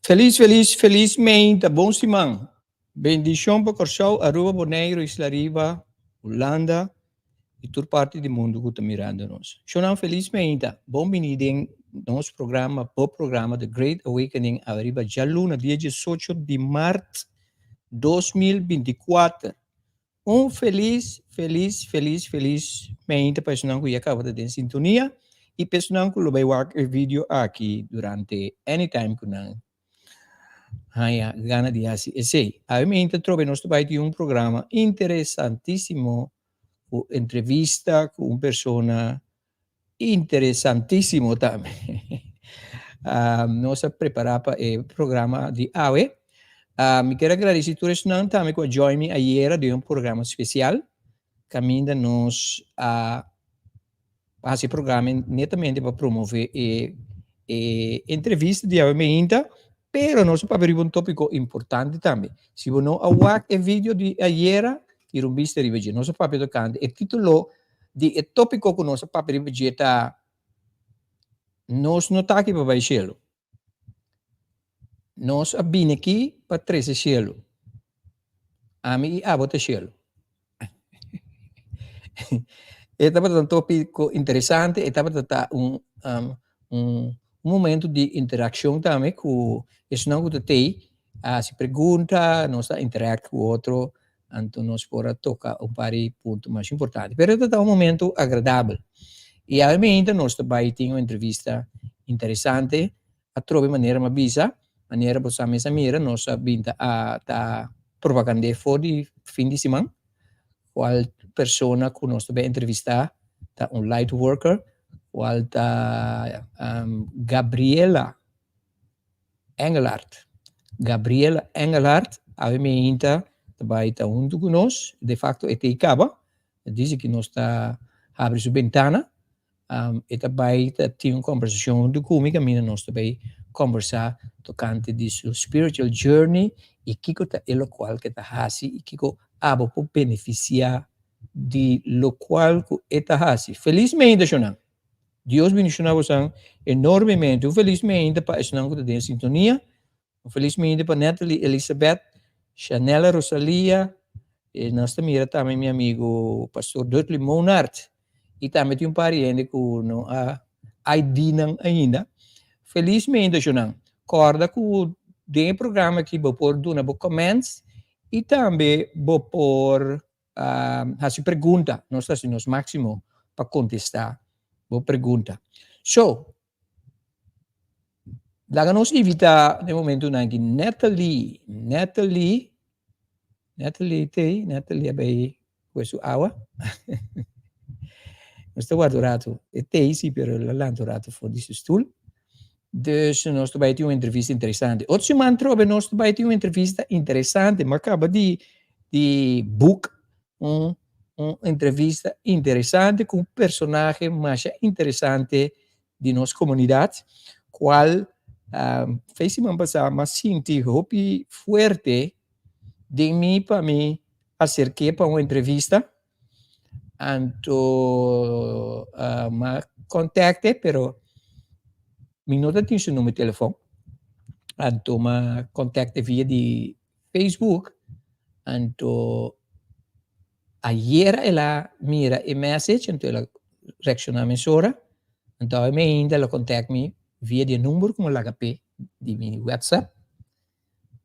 Felis felis felis meinta bon siman bendishon pa Kòrsou Aruba Boneiru Isla Riba Hulanda y tur parti di mundu ku ta mirando nos shownan felis meinta bon bini den nos programa bo programa The Great Awakening ariba djaluna dia diesocho di mart 2024. Un felis, felis, felis, felis meinta pa esnan ku ya kaba ta den sintonia i pa esnan ku lo bai wak e video aki durante anytime ku nan haña gana di hasi esei. Awe meinta trobe nos ta bai tin un programa interesantisimo ku entrevista ku un persona Interesantísimo tambe. Nos a prepará pa e programa di awe. Mi ker a gradisí tur esnan tambe ku a join mi ayera den un programa spesial kaminda nos a hasi e programa netamente pa promové e e entrevista di awe meinta, pero nos a papia riba un tópiko importante tambe. Si bo no a wak e video di ayera, tira un bista riba dje. Nos a papia tokante e título Di e tópiko ku nos a papia riba dje ta, Nos no ta aki pa bai shelu. Nos a bini aki pa trese shelu. Ami i abo ta shelu. E tabata un tópiko interesante, e tabata ta un un momento di interakshon tambe ku esnan ku ta tei a hasi pregunta, nos ta interact ku otro. Anto nos por a toca un par di punto mas importante. Pero ta un momento agradabel. Y awe nos ta bay tin un entrevista interesante. Atrobe manera m'a bisa, manera bo sa mes a mira, nos a bin ta a ta propagand'é for di fin di siman. Cual persona cu nos ta bay entrevista ta un light worker, cual ta Gabriela Engelhardt. Gabriela Engelhardt awe meinta ta bai ta huntu ku nos. De facto e ta ei kaba. E dici ku nos ta habri su bentana. E ta bai ta tin un kombersashon huntu ku mi kaminda nos ta bai kombersá tokante di su spiritual journey i kiko ta e lokual ku e ta hasi i kiko abo por benefisiá di lokual ku e ta hasi. Felis meinta shonnan! Dios bendiciona bosan enormemente. Un feliz meinta pa esnan cu ta den sintonia. Un feliz meinta pa Natalie Elizabeth, Shanella Rosalia, e nos ta mira tambe mi amigo Pastor Dudley Monard. Y tambe tin un par di hende cu no a ID nan ainda. Feliz meinta shonnan. Corda cu den e programa aki bo por duna bo comments y tambe bo por hasi pregunta, nos ta hasi nos máximo pa kontestá bo pregunta. So, laga nos invitá den momentunan aki Natalie, Natalie, Natalie t'ei, Natalie a bai kue su awa. Nos ta warda un ratu, e t'ei si pero el a lanta un ratu for di su stul. Dus nos ta bai tin un entrevista interesante. Otro siman trobe nos ta bai tin un entrevista interesante. Mi a kaba di di boek un un entrevista interesante ku un personahe masha interesante di nos komunidat, kual fe siman pasá mi a sinti hopi fuerte den mi pa mi aserk'é pa un entrevista. Anto mi a kontakt'é pero mi no ta tin su number di telefòn. Anto mi a kontakt'é via di Facebook. Anto ayera el a mira e message, anto el a reakshoná mesora. Anto awe mainta el a kontakt mi via di e number ku mi a laga p'e di mi WhatsApp.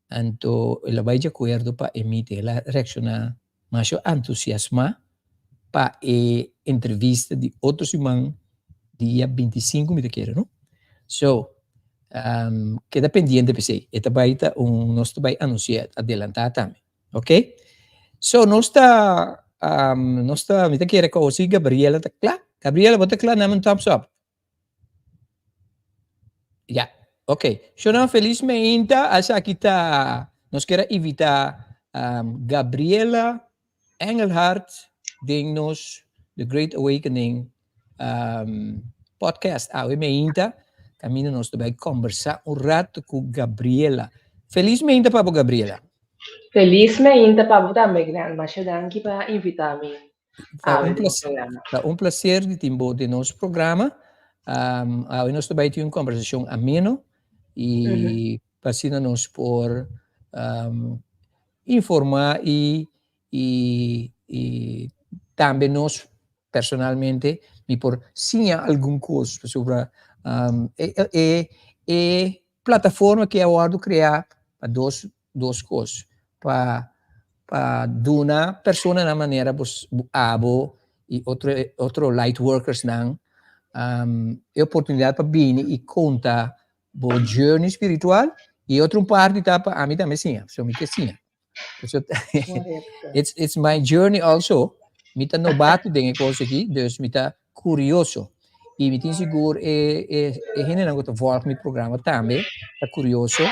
Anto el a bai di akuerdo pa e meeting. El a reakshoná masha entusiasmá pa e entrevista di otro siman dia 25 mi ta kere no. So keda pendiente p'esei. E ta bai ta un nos ta bai anunsiá adelantá tambe. Ok. So nos ta nos ta mi ta kere ku awosi Gabriela ta kla. Gabriela bo ta kla? Dame un thumbs up. Ya, ok. Shonnan felis meinta, esaki ta, nos kier a invita Gabriela Engelhardt den nos The Great Awakening podcast awe meinta, kaminda nos ta bai kombersá un rato ku Gabriela. Felis meinta pa bo, Gabriela. Felis meinta pa bo tambe, Glenn. Masha danki pa invitá mi. Ta un placer, ta un placer di tin bo den nos programa. Awe nos ta bai tin un conversacion ameno y mm -hmm. pa asina nos por informa y, y, y tambe nos personalmente mi por siña algun cos pasobra e, e, e plataforma que a wordo crea pa dos, dos cos. Pa. pa duna personanan manera bos abo i otro otro light workers nan e oportunidat pa bini i konta bo journey spiritual i otro un parti ta pa ami tambe siña, so mi ke siña. So, it's my journey also. Mi ta nobato den e kos aki, dus mi ta kurioso. I mi tin sigur e e e hendenan ku ta volg mi programa tambe ta kurioso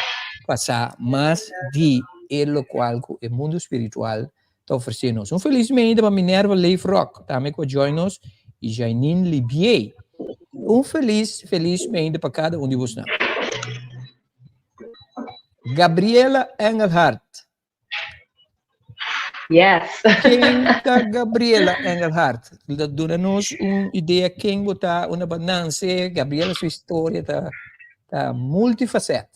pa sa mas di e lokual ku e mundu spiritual ta ofresé nos. Un felis meinta pa Minerva Leefrock tambe ku a join nos i Jainine Libier. Un felis felis meinta pa kada un di bosnan. Gabriela Engelhardt. Yes. Ken ta Gabriela Engelhardt? Duna nos un idea ken bo ta, unda bo a nanse. Gabriela su historia ta ta multifacet.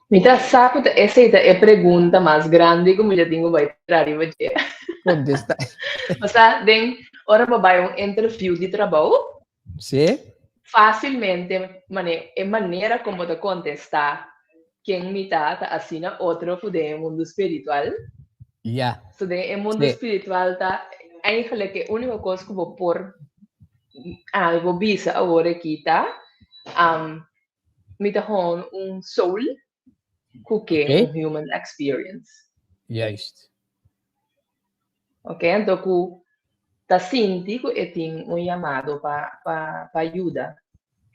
Mi ta sa ku ta esei ta e pregunta mas grandi ku mi ta tin ku bai tra riba dje. Kontesta. Osea, den ora bo bai un interview di trabou, Sí. Fásilmente mane e manera kon bo ta kontestá ken mi ta ta asina otro ku den e mundu spiritual. Ya. So den e mundu spiritual ta eigenlijk e úniko kos ku bo por algo bisa awor aki ta mi ta gewoon un soul ku ke un human experience. Juist. Ok, anto ku ta sinti ku e tin un yamado pa pa pa yuda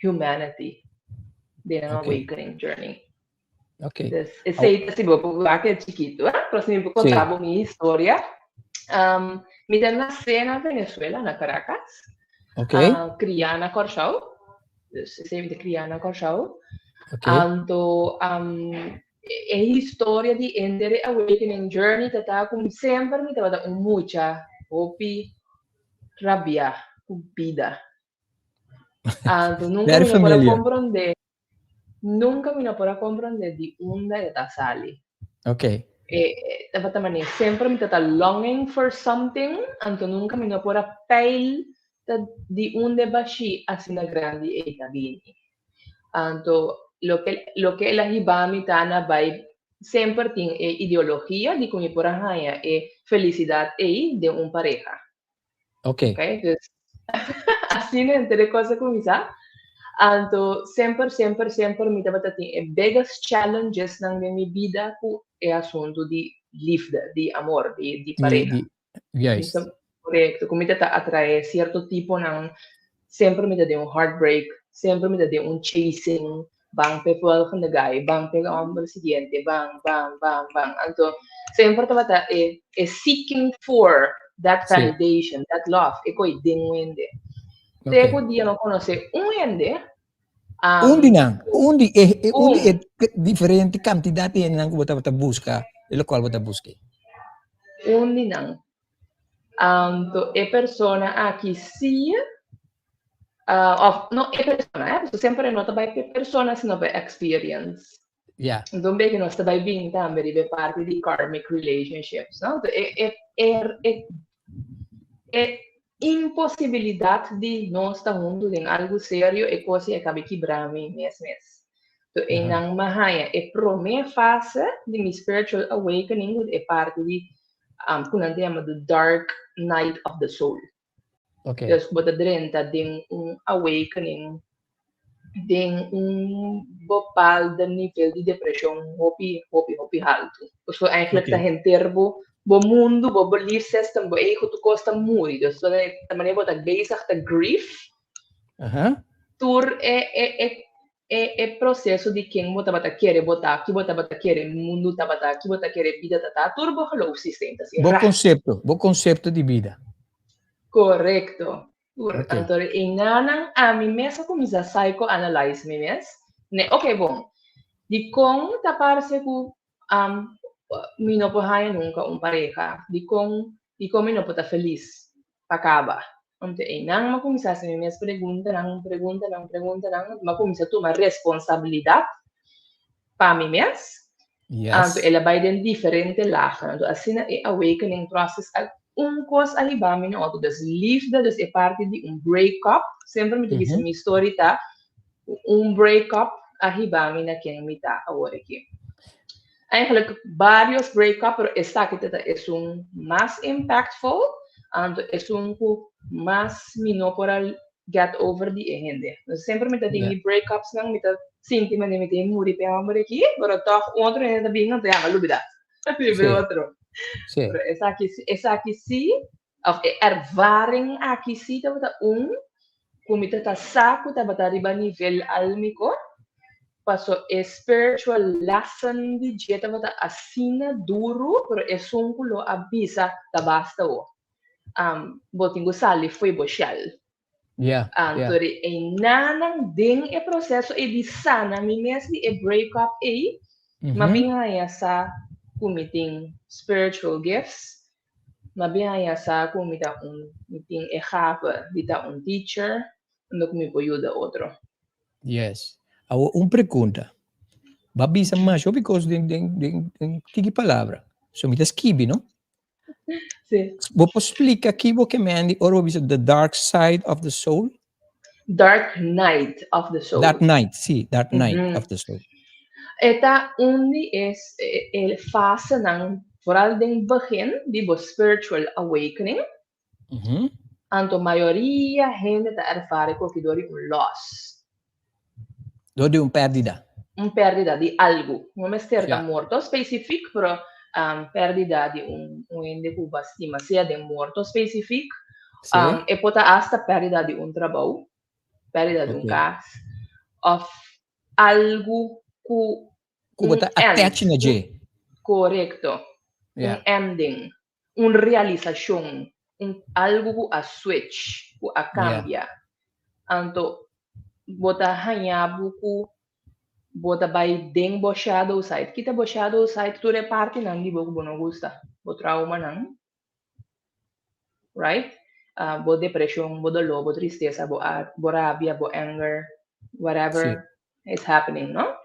humanity den nan awakening journey. Ok. Dus esei ta si bo por wak e chikitu, eh? Pero si mi por konta bo mi historia. Mi ta nase na Venezuela, na Caracas. Ok. Kriá na Kòrsou. Dus esei mi ta kriá na Kòrsou. Ok. Anto E historia di henter e awakening journey ta ta ku semper mi tabata un mucha hopi rabiá ku bida. Anto nunka Very mi no por a familiar. komprondé, nunka mi no por a komprondé di unda e ta sali. Ok. E tabata manera semper mi tabata longing for something, anto nunka mi no por a peil ta di unda e bashí asina grandi ei ta bini. Anto loke loke el a hiba mi ta na bai semper tin e ideologia di ku mi por a haña e felisidat ei den un pareha. Ok. Ok, dus asina henter e kos a kuminsá. Anto semper semper semper mi tabata tin e biggest challengesnan den mi bida ku e asuntu di liefde, di amor, di Di pareha. di Juist. Korekto, ku mi ta ta atraé sierto tiponan, semper mi ta den un heartbreak, semper mi ta den un chasing, ban p'e volgende guy, ban p'e homber siguiente, ban, ban, ban, ban. Anto semper tabata e e seeking for that validation, that love, e ko'i den un hende. Te ku dia mi a konosé un hende, Un di nan, un di e, e un di e diferente kantidat di hendenan ku bo tabata buska, e lokual bo ta buska. Un di nan. Anto e persona aki si, òf no e persona, eh, pasobra semper e no ta bai p'e persona sino p'e experience. Ya. Anto un beke nos ta bai bin tambe riba e parti di karmic relationships, no? Anto e e e e e imposibilidat di nos ta huntu den algu serio e kos ei a kabe kibra mi mes mes. Anto einan mi a haña e promé fase di mi spiritual awakening ku ta e parti di ku nan ta yama the dark night of the soul. Dus ku bo ta drenta den un awakening den un bepaalde nivel di depreshon hopi, hopi, hopi haltu. Pasobra eigenlijk ta henter bo bo mundu, bo belief system, bo ego, tur kos ta muri. Dus ta manera bo ta bezig ta grief tur e e e e e proseso di ken bo tabata kere bo ta, ki bo tabata kere mundu tabata, ki bo ta kere bida ta ta, tur bo geloofssysteem ta Bo konsepto, bo konsepto di bida. Korekto. Tur. Anto einanan ami mes a kuminsá psychoanalyze mi mes. Ne, ok bon, dikon ta parse ku mi no por haña nunka un pareha? Dikon, dikon mi no por ta felis pa kaba? Anto einan mi a kuminsá hasi mi mes preguntanan, preguntanan, preguntanan. Mi a kuminsá tuma responsabilidat pa mi mes. Anto el a bai den diferente lagen. Anto asina e awakening process a un kos a hiba mi na otro. Dus liefde, dus e parti di un break up, semper mi ta bisa mi story ta un break up a hiba mi na ken mi ta awor aki. Eigenlijk varios break-up, pero esaki ta esun mas impactful, anto esun ku mas mi no por a get over di e hende. Dus semper mi ta tin mi break-ups nan, mi ta sinti manera mi tin muri p'e homber aki, pero toch un otro hende ta bin anto ya mi a lubida. Riba e otro. Pero esaki, esaki si, of e ervaring aki si tabata un ku mi ta ta sa ku tabata riba nivel álmiko, paso e spiritual lesson di dje tabata asina duru, pero esun ku lo a bisa ta basta wo. Bo tin ku sali fo'i bo shell. Anto di einanan den e proseso ei di sana mi mes di e break up ei, m'a bin haña sa ku mi tin spiritual gifts, m'a bin haña sa ku mi ta un, mi tin e gave di ta un teacher, unda ku mi por yuda otro. Yes. Awor un pregunta. Bo a bisa masha hopi kos den den den den tiki palabra. So mi ta skibi, no? Sí. Bo por splika ki bo ke mendi ora bo bisa the dark side of the soul? Dark night of the soul. Dark night, sí, dark night of the soul. E ta un di e e fasenan, vooral den begin di bo spiritual awakening. Anto mayoria hende ta ervara e koki dor di un loss. Dor di un pèrdida. Un pèrdida di algu. No mester ta morto spesifik, pero pèrdida di un hende ku bo a stima, sea den morto spesifik, e por ta asta pèrdida di un trabou, pèrdida di un kas, òf algu ku Ku bo ta attach na dje. Korekto. Un ending. Un realisashon, un algu ku a switch, ku a kambia. Anto bo ta haña bo ku bo ta bai den bo shadow side. Kita bo shadow side? Tur e partinan di bo ku bo no gusta, bo traumanan, right? Bo depreshon, bo doló, bo tristesa, bo bo rabia, bo anger, whatever is happening, no?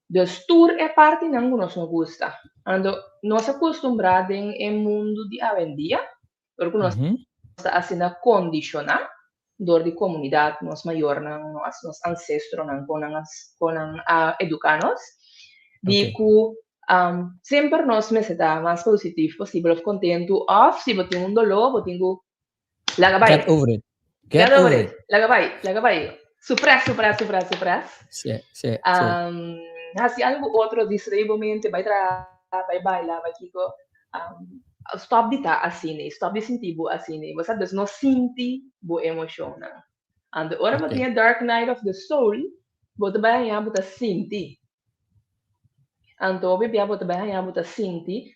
Dus tur e partinan ku nos no gusta. Anto nos a kustumbrá den e mundu di awendia, dor ku nos ta asina kondishoná dor di komunidat, nos mayornan, nos ansestronan kon nan a kon nan a eduká nos, di ku semper nos mester ta mas positif posibel òf kontentu òf si bo tin un doló bo tin ku Laga bai. Get over it. Get, over it. Laga bai, laga bai. Supres, supres, supres, supres. Sí, sí, sí. Hasi algo otro, distraí bo mente, bai traha, bai baila, bai kiko. Stop di ta asina, stop di sinti bo asina. Bo sa, dus no sinti bo emocionnan. Anto ora bo tin e dark night of the soul, bo ta bai haña bo ta sinti. Anto hopi bia bo ta bai haña bo ta sinti,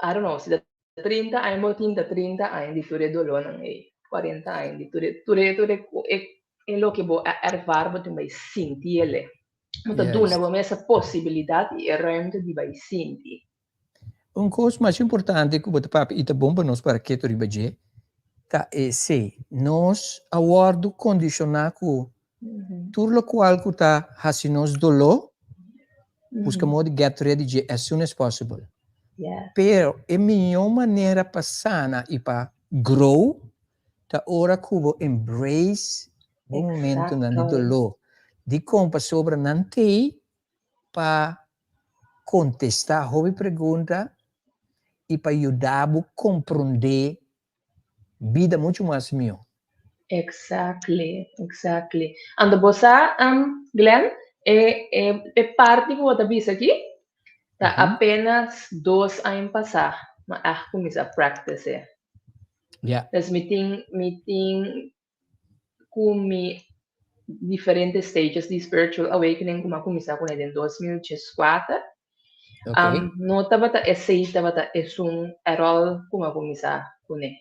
I don't know, si ta 30 aña bo tin ta 30 aña di tur e dolónan ei, 40 aña di tur e tur e tur e e e loke bo a ervaar bo tin bai sinti el'e. Bo ta duna bo mes e posibilidat i e ruimte di bai sinti. Un kos masha importante ku bo ta papia i ta bon pa nos para ketu riba dje ta esei, nos a wòrdu kondishoná ku tur lokual ku ta hasi nos doló, buska modo di get rid di dje as soon as possible. Pero e mihó manera pa sana i pa grow ta ora ku bo embrace bo momentunan di doló. Dikon? Pasobra nan t'ei pa kontestá hopi pregunta i pa yuda bo komprondé bida muchu mas mihó. Exactly, exactly. Anto bo sa, Glenn, e, e, e parti ku bo ta bisa aki, ta apenas dos aña pasá mi a kuminsá practice e. Dus mi tin, mi tin ku mi diferente stages di spiritual awakening ku mi a kuminsá kuné den 2014. No tabata esei tabata esun erol ku mi a kuminsá kuné.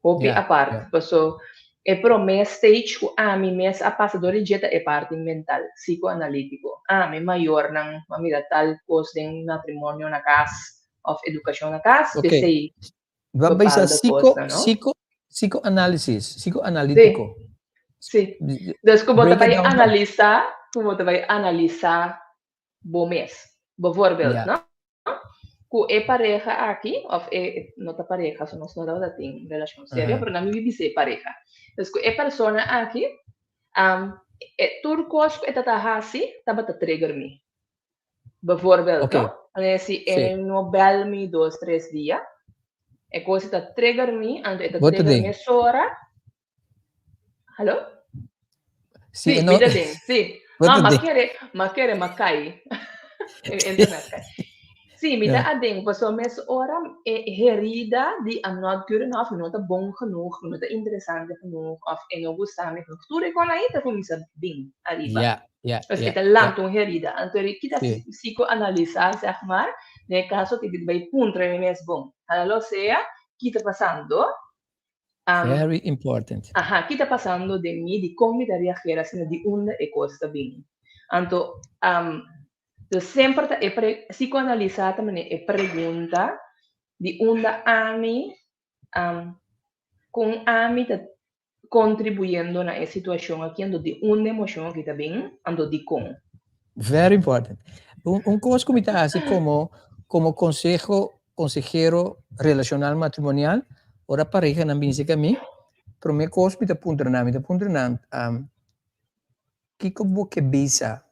Hopi apart. Paso e promé stage ku ami mes a pasa dor di dje ta e parti mental, psikoanalítiko. Ami mayornan a mira tal kos den matrimonio na kas òf edukashon na kas, p'esei Bo bisa psico, psico, psicoanálisis, psicoanalítico. Sí, sí. Dus ku bo ta bai analisa, ku bo ta bai analisa bo mes. Bijvoorbeeld, no? Ku e pareha aki, of e, no ta pareha, so nos no tabata tin relashon serio, pero nan mi bisa e pareha. Dus ku e persona aki, um, e tur kos ku e ta ta hasi, tabata trigger mi. Bijvoorbeeld, no? Anto, si e no bel mi 2, 3 dia, e kos ta trigger mi, anto e ta Bo ta trigger den. mesora. Hallo? Si, Si, no, mi ta den, si. Bo Ah, ta ma den. kere, m'a kere, m'a kai. E internet kai. Si, mi ta aden, paso mesora e herida di I'm not good enough, mi no ta bon genoeg, mi no ta interesante genoeg, of e no gusta mi genoeg. Tur e kosnan ei ta kuminsá bin ariba. Dus e ta lanta un herida. Anto kita psicoanalisá, zeg maar, den kaso ku mi bai puntra mi mes bon. Hallo sea, kiko ta pasando? Very important. Aha, kiko ta pasando den mi, di kon mi ta reageer asina, di unda e kos ta bin. Anto, dus semper ta e pre psicoanalisá ta manera e pregunta di unda ami, kon ami ta kontribuyendo na e situashon aki, anto di unda emoshon aki ta bin, anto di kon. Very important. Un kos ku mi ta hasi komo konsehero relashonal matrimonial, ora parehanan bin serka mi, promé kos mi ta puntra nan, mi ta puntra nan, kiko bo ke bisa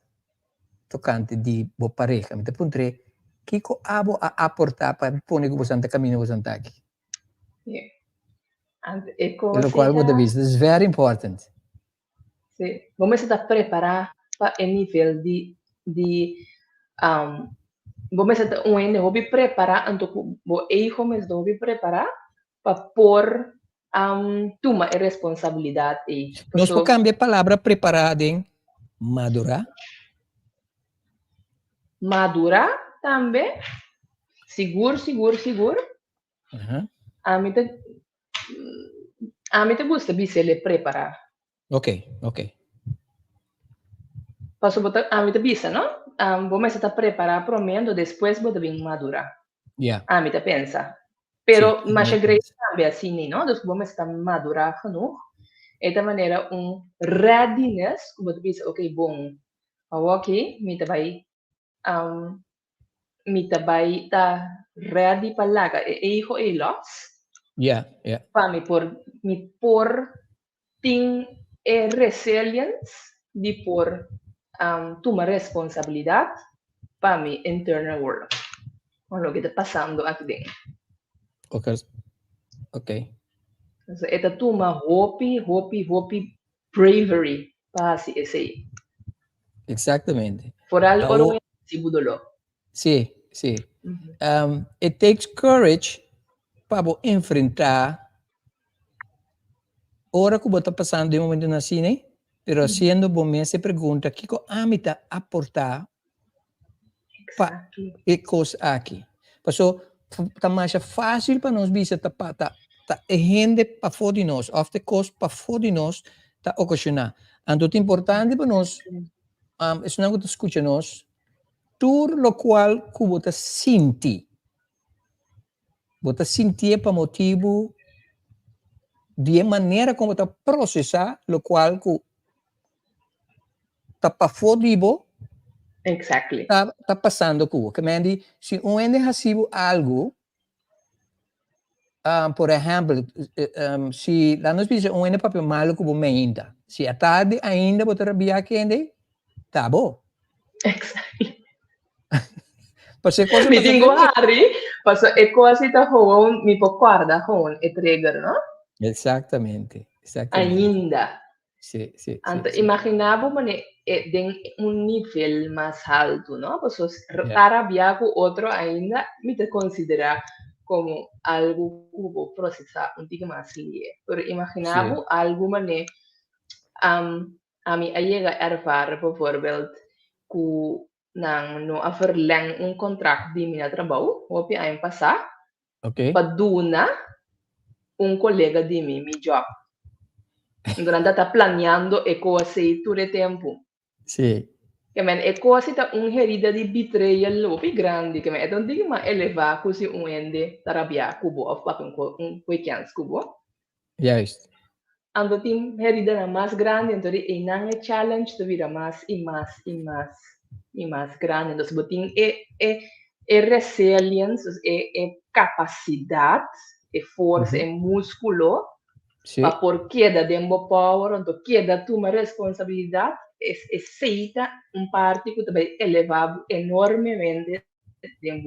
tokante di bo pareha? Mi ta puntr'é, kiko abo a aportá pa pone ku bo ta kaminda ku bo ta aki? Anto e E kos lokual bo ta bisa, is very important. Si, bo mester ta prepará pa e nivel di bo mester ta un hende hopi prepará, anto ku bo ego mester hopi prepará pa por tuma e responsabilidat ei. Nos por kambia e palabra prepará den madurá? Madurá tambe, sigur, sigur, sigur. Ami ta gusta bis'é prepará. Paso bo ta, ami ta bisa, no? Bo mester ta prepará promé, despues bo ta bin madurá. Ami ta pensa. Pero mas great tambe asina, no? Dus bo mester ta madurá genoeg. E ta manera un readiness, ku bo ta bisa, ok, bon, ok, mi ta bai ta ready pa laga e ego e los. Pa mi por tin e resilience di por tuma responsabilidat pa mi internal world. Ku loke ta pasando aki den. So, e ta tuma hopi, hopi, hopi bravery pa hasi esei. Vooral ora si bo doló. Si. It takes courage pa bo enfrentá ora ku bo ta pasando den momentonan asina, pero hasiendo bo mes e pregunta, kiko ami ta aportá pa e kos aki? Paso ta mas fásil pa nos bisa ta pa ta e hende pafó di nos, òf e kos pafó di nos ta okashoná. Anto ta importante pa nos, esnan ku ta skucha nos, tur lokual ku bo ta sinti, bo ta sintié pa motibu di e manera kon bo ta prosesá lokual ku ta pafó di bo ta pasando ku bo. Ke men di, si un hende hasi bo algu, por ehèmpel, si laga nos bisa un hende papia malu ku bo meinta, si atardi ainda bo ta rabiá ku hende, ta bo. Pasobra e kos Mi tin ku hari, paso e kos ta gewoon, mi por kòrda gewoon e trigger, no? Exactamente. Ainda. Anto, imaginá bo manera den un nivel mas haltu, no? Paso ta rabiá ku otro ainda, mi ta konsiderá komo algu ku bo prosesá un tiki mas lihé. Pero imaginá bo algu manera ami a yega ervaar bijvoorbeeld ku nan no a verleng un kontrakt di mi na trabou, hopi aña pasá, pa duna un kolega di mi mi job. Anto nan ta planeando e kos ei tur e tempu. Ke men e kos ta un herida di betrayal hopi grandi, ke men e ta un tiki mas elevá ku si un hende ta rabiá ku bo òf papia un weekends ku bo. Anto tin heridanan mas grandi, anto di einan e challenge ta bira mas i mas i mas i mas grandi. Anto si bo tin e resilience, e kapasidat, e forsa, e múskulo pa por keda den bo power, anto keda tuma responsabilidat. Esei ta un parti ku ta bai elevá bo enormemente den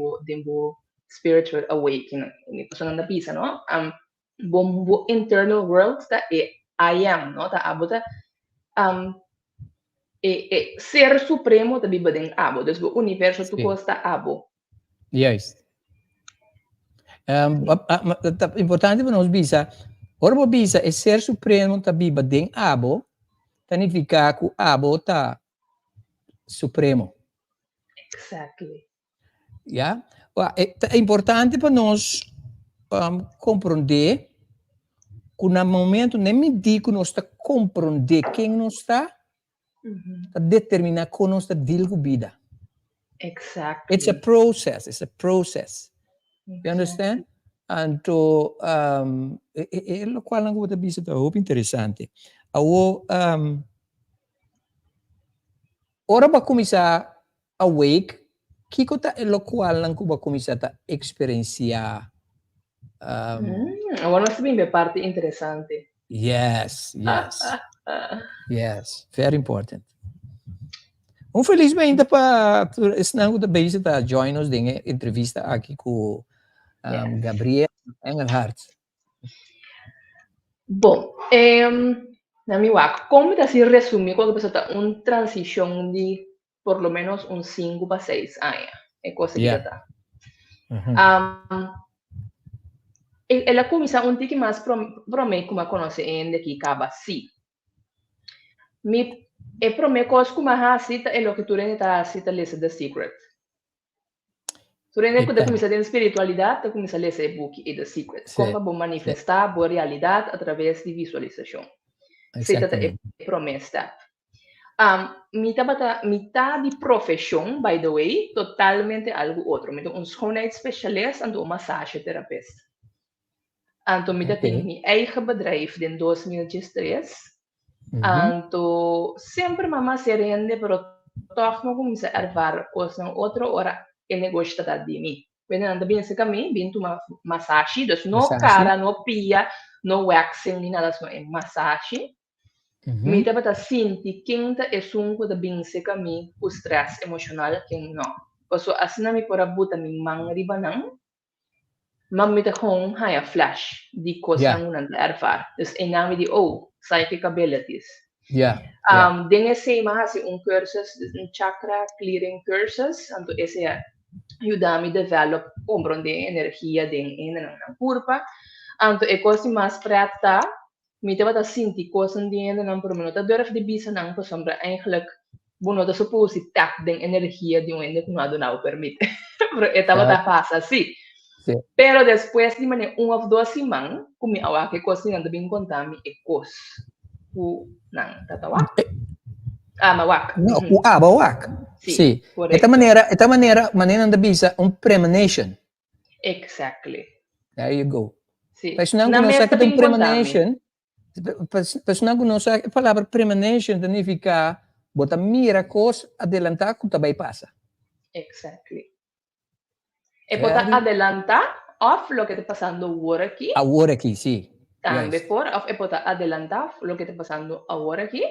bo spiritual awakening. Pasobra nan ta bisa, no? Bo internal world ta e I am, no? Ta abo ta e ser supremo ta biba den abo. Dus bo universo tur kos ta abo. Juist. Ta importante pa nos bisa, ora bo bisa e ser supremo ta biba den abo, ta nifiká ku abo ta supremo. Exactly. Ja? Ta importante pa nos komprondé ku na momento na midí ku nos ta komprondé ken nos ta, ta determiná kon nos ta deal ku bida. Exactly. It's a process, it's a process. You understand? Anto, e lokual ku bo ta bisa ta hopi interesante. Awo, ora bo a kuminsá awake, kiko ta e lokual ku bo a kuminsá ta eksperensiá? Awor nos bin e parti interesante. Yes, very important. Un felis mainta pa esnan ku ta bezig ta join nos den entrevista aki ku Gabriel Engelhardt. Bon, na mi wak, kon ta asina resumí ku ta un transishon di por lo menos un 5 pa 6 aña. E kos aki ta. El a kuminsá un tiki mas promé ku m'a konosé hende ku kaba si. Mi e promé kos ku m'a hasi ta e loke tur hende ta hasi, ta lesa The Secret. Tur hende ku ta kuminsá den spiritualidat ta kuminsá lesa e buki e The Secret. Kon pa bo manifestá bo realidat a traves di visualisashon. Esei ta e promé step. Mi tabata mi ta di profeshon, by the way, totalmente algu otro. Mi ta un schoonheidsspecialist anto un massagetherapist. Anto mi tatin mi eigen bedrijf den 2013. Anto semper m'a masea hende, pero toch m'a kuminsá ervaar kosnan otro ora e negoshi ta di mi. Nan ta bin serka mi, bin tuma masashi, dus no Masashi. Kara, no pia, no waxing, ni nada, sino e masashi. Mi tabata sinti ken ta esun ku ta bin serka mi ku stress emoshonal, ken no. Paso asina mi por a buta mi man riba nan, ma mi ta gewoon haña flash di kosnan ku nan ta ervaar. Dus einan mi di, "Oh, psychic abilities." Den esei m'a hasi un cursus, un chakra clearing cursus, anto esei a yuda mi develop komprondé energia den hendenan nan kurpa. Anto e kos di mas pret ta, mi tabata sinti kosnan di hendenan, pero mi no ta durf di bisa nan, pasobra eigenlijk bo no ta supposed di tap den energia di un hende ku no a duna bo permit. Pero e tabata pasa si. Pero despues di manera 1 òf 2 siman ku mi a wak e kos nan ta bin konta mi e kos ku nan tabata wak. Ah, m'a wak. No, ku abo a wak. Si, E ta korekto. manera, e ta manera nan ta bisa un premonition. Exactly. There you go. Si. Personal Na ku no mes sa ta ku un bin konta mi. premonition, personal ku no sa e palabra premonition ta nifiká bo ta mira kos adelantá ku ta bai pasa. Exactly. E por ta adelantá òf loke ta pasando awor aki. Awor aki, si. Tambe por, òf e por ta adelantá loke ta pasando awor aki.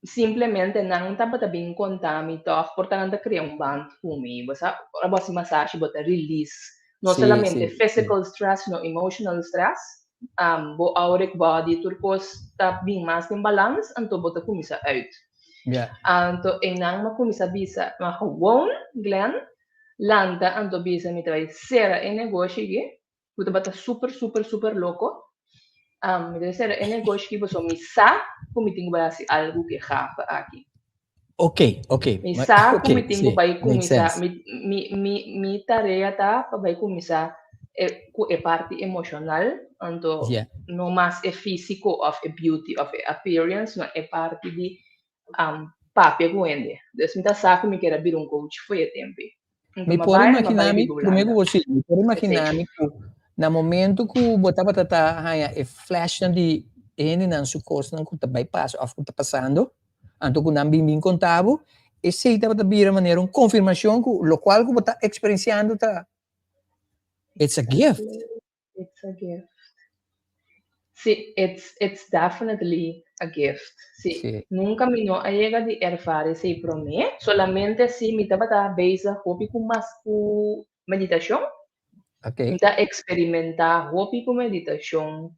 Simplemente nan tabata bin konta mi toch, por ta nan ta krea un band ku mi. Bo sa, ora bo hasi masashi bo ta release no solamente physical stress, no emotional stress. Bo auric body tur kos ta bin mas den balans, anto bo ta kuminsá uit. Anto einan m'a kuminsá bisa, ma gewoon, Glenn, lanta anto bisa mi ta bai sera e negoshi aki, ku tabata super, super, super loko. Mi ta bai sera e negoshi aki pasobra mi sa ku mi tin ku bai hasi algu ku e gafe aki. Mi sa ku mi tin ku bai kuminsá, mi tarea ta pa bai kuminsá ku e parti emoshonal, anto no mas e físiko òf e beauty òf e appearance, no e parti di papia ku hende. Dus mi ta sa ku mi kier a bira un coach for e tempu. Mi por imaginá mi, promé ku bo sigui, mi por imaginá mi ku na momento ku bo tabata ta haña e flashnan di hendenan su kosnan ku ta bai pasa òf ku ta pasando, anto ku nan bin konta bo, esei tabata bira manera un konfirmashon ku lokual ku bo ta eksperensiando ta it's a gift. It's a gift. Si, it's definitely. A gift, sí. Nunka mi no a yega di ervara esei promé. Solamente si mi tabata bezig hopi ku mas ku meditashon. Mi ta eksperimentá hopi ku meditashon.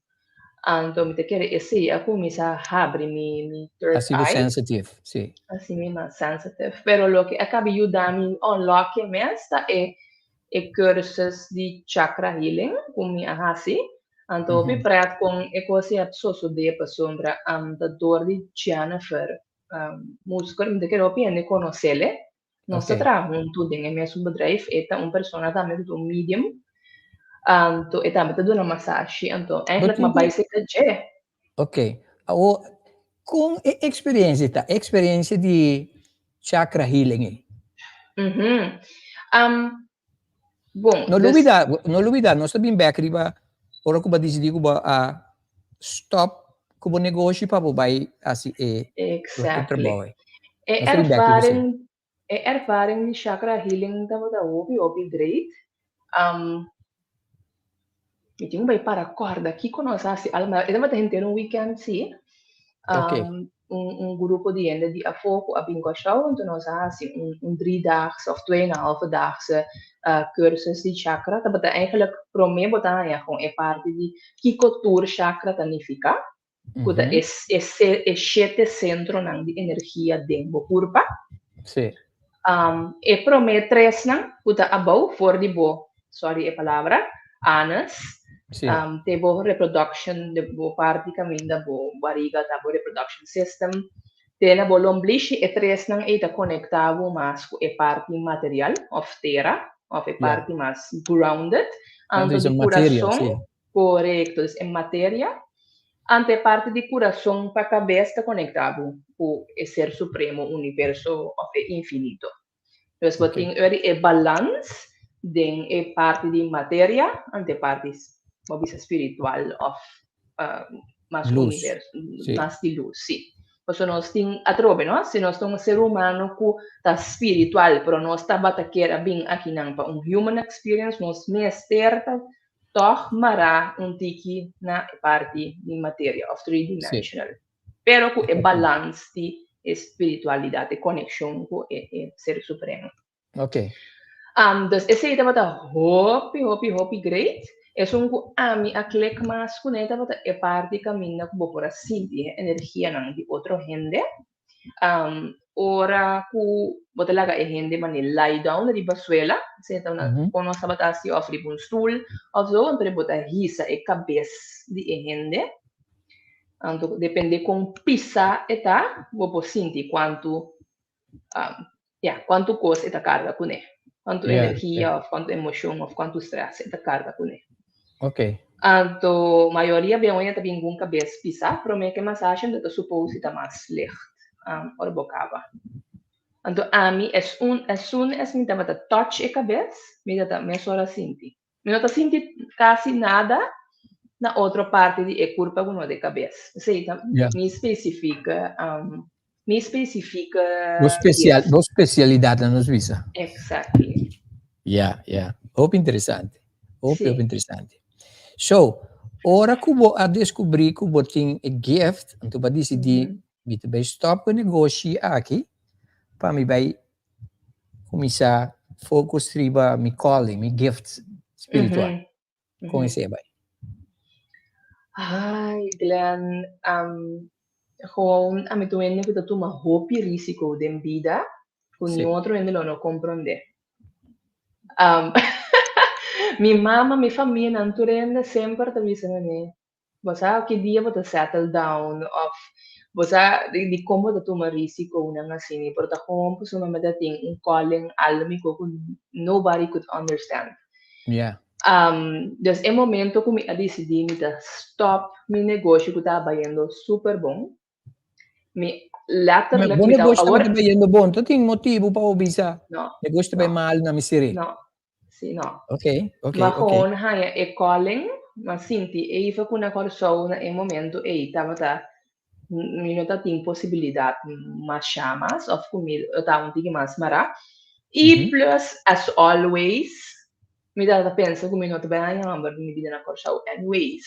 Anto mi ta kere esei a kuminsá habri mi third Hasi bo eye. Sensitive, sí. Hasi mi mas sensitive. Pero loke a kaba yuda mi unlock e mes ta e cursus di chakra healing ku mi a hasi. Anto hopi pret kon e kos ei a sosodé pasobra ta dor di Jennifer Musker, mi ta kere hopi hende konosele. Nos ta traha huntu den e mesun bedrijf. E ta un persona tambe ku ta un medium. Anto e tambe ta duna masashi. Anto eigenlijk m'a bai serka dje. Ok. Awor, kon e eksperensia ta? E eksperensia di chakra healing ei? Bon, No dus lubida, no lubida, nos ta bin bek riba ora ku bo a disidí ku bo a stop ku bo negoshi pa bo bai hasi e trabou ei. E Nos ta bin bek riba esei. Ervaring, e ervaring di chakra healing tabata hopi hopi great. Mi tin ku bai para kòrda kiko nos a hasi alma. E tabata henter un weekend sí. Un un grupo di hende di afó ku a bin Kòrsou, anto nos a hasi un driedaagse òf tweeënhalvedaagse cursus di chakra. Tabata eigenlijk promé bo ta haña kon e parti di kiko tur chakra ta nifiká, ku ta e e e shete sentronan di energia den bo kurpa. E promé tresnan ku ta abou for di bo, sorry e palabra, anus, te bo reproduction, de bo parti kaminda bo bariga ta bo reproduction system, te na bo lomblishi, e tresnan ei ta konektá bo mas ku e parti material òf tera, òf e parti mas grounded. Anto Anto di materia, kurason, korekto, dus e materia. Anto e parti di kurason pa kabes ta konektá bo ku e ser supremo, universo òf e infinito. Dus bo tin ora e balans den e parti di materia anto e parti bo bisa spiritual òf mas Lus. Universo, mas di lus, sí. Pasobra nos tin atrobe, no? Si nos ta un ser humano ku ta spiritual, pero nos tabata kier a bin akinan pa un human experience, nos mester ta tòg mará un tiki na e parti di materia òf three dimensional. Pero ku e balans di e spiritualidat, e konekshon ku e ser supremo. Dus esei tabata hopi, hopi, hopi great. Esun ku ami a klik mas kuné tabata e parti kaminda ku bo por a sinti e energianan di otro hende. Ora ku bo ta laga e hende manera lie down riba suela, esei ta una kon nos tabata hasi òf riba un stul òf so, anto bo ta hisa e kabes di e hende. Anto depende kon pisa e ta, bo por sinti kuantu ya, kuantu kos e ta karga kuné, kuantu energia òf kuantu emoshon òf kuantu strès e ta karga kuné. Anto mayoria bia hoy ta bin ku un kabes pisá, promé ku e masashi anto ta supos si ta mas licht ora bo kaba. Anto ami esun as soon as mi tabata touch e kabes, mi ta mesora sinti. Mi no ta sinti kasi nada na otro parti di e kurpa ku no ta e kabes. Esei ta mi spesifika mi spesifika Bo spesial, bo spesialidat na nos bisa. Exactly. Ya. Hopi interesante. Hopi, hopi interesante. So, ora ku bo a deskubrí ku bo tin e gift, anto bo a disidí, mi ta bai stòp ku e negoshi aki pa mi bai kuminsá focus riba mi calling, mi gift spiritual. Kon esei a bai? Ai, Glenn, gewoon ami ta un hende ku ta tuma hopi risiko den bida ku niun otro hende lo no komprondé. Mi mama, mi famianan, tur hende semper ta bisa mi, bo sa ki dia bo ta settle down of bo sa dikon bo ta tuma risikonan asina, pero ta gewoon pasobra mi ta tin un calling álmico ku nobody could understand. Dus e momento ku mi a disidí mi ta stop mi negoshi ku ta bayendo super bon, mi letterlijk Bo mi ta negoshi awor tabata bayendo bon, ta tin motibu pa bo bisa No, negoshi ta bay no. mal na mi siré? No, sí, no. Ok. Ma gewoon haña e calling, m'a sinti even ku na Kòrsou na e momento ei tabata mi no ta tin posibilidat masha mas òf ku mi lo ta un tiki mas mará. I plus as always mi tabata pensa ku mi no ta bai haña hòmber di mi bida na Kòrsou anyways.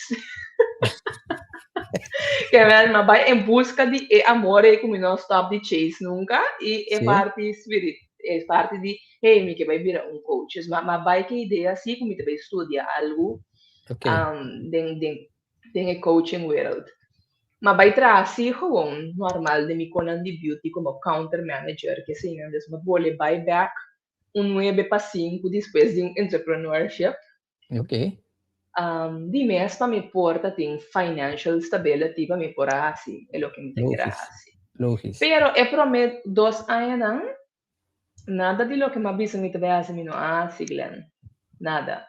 Ke men m'a bai en buska di e amor ei ku mi no stop di chase nunka i e parti spirit e parti di hey mi ke bai bira un coach. Dus m'a bai ku e idea si ku mi ta bai studia algu den den den e coaching wereld. M'a bai traha si gewoon normal den mi konan di beauty komo counter manager ke eseinan. Dus m'a bole bai bek un nuebe pa sinku despues di un entrepreneurship. Di mes pa mi por ta tin financial stability pa mi por a hasi e loke mi ta kere hasi. Pero e prome dos añanan nada di loke mi a bisa mi ta bai hasi mi no a hasi, Glenn. Nada.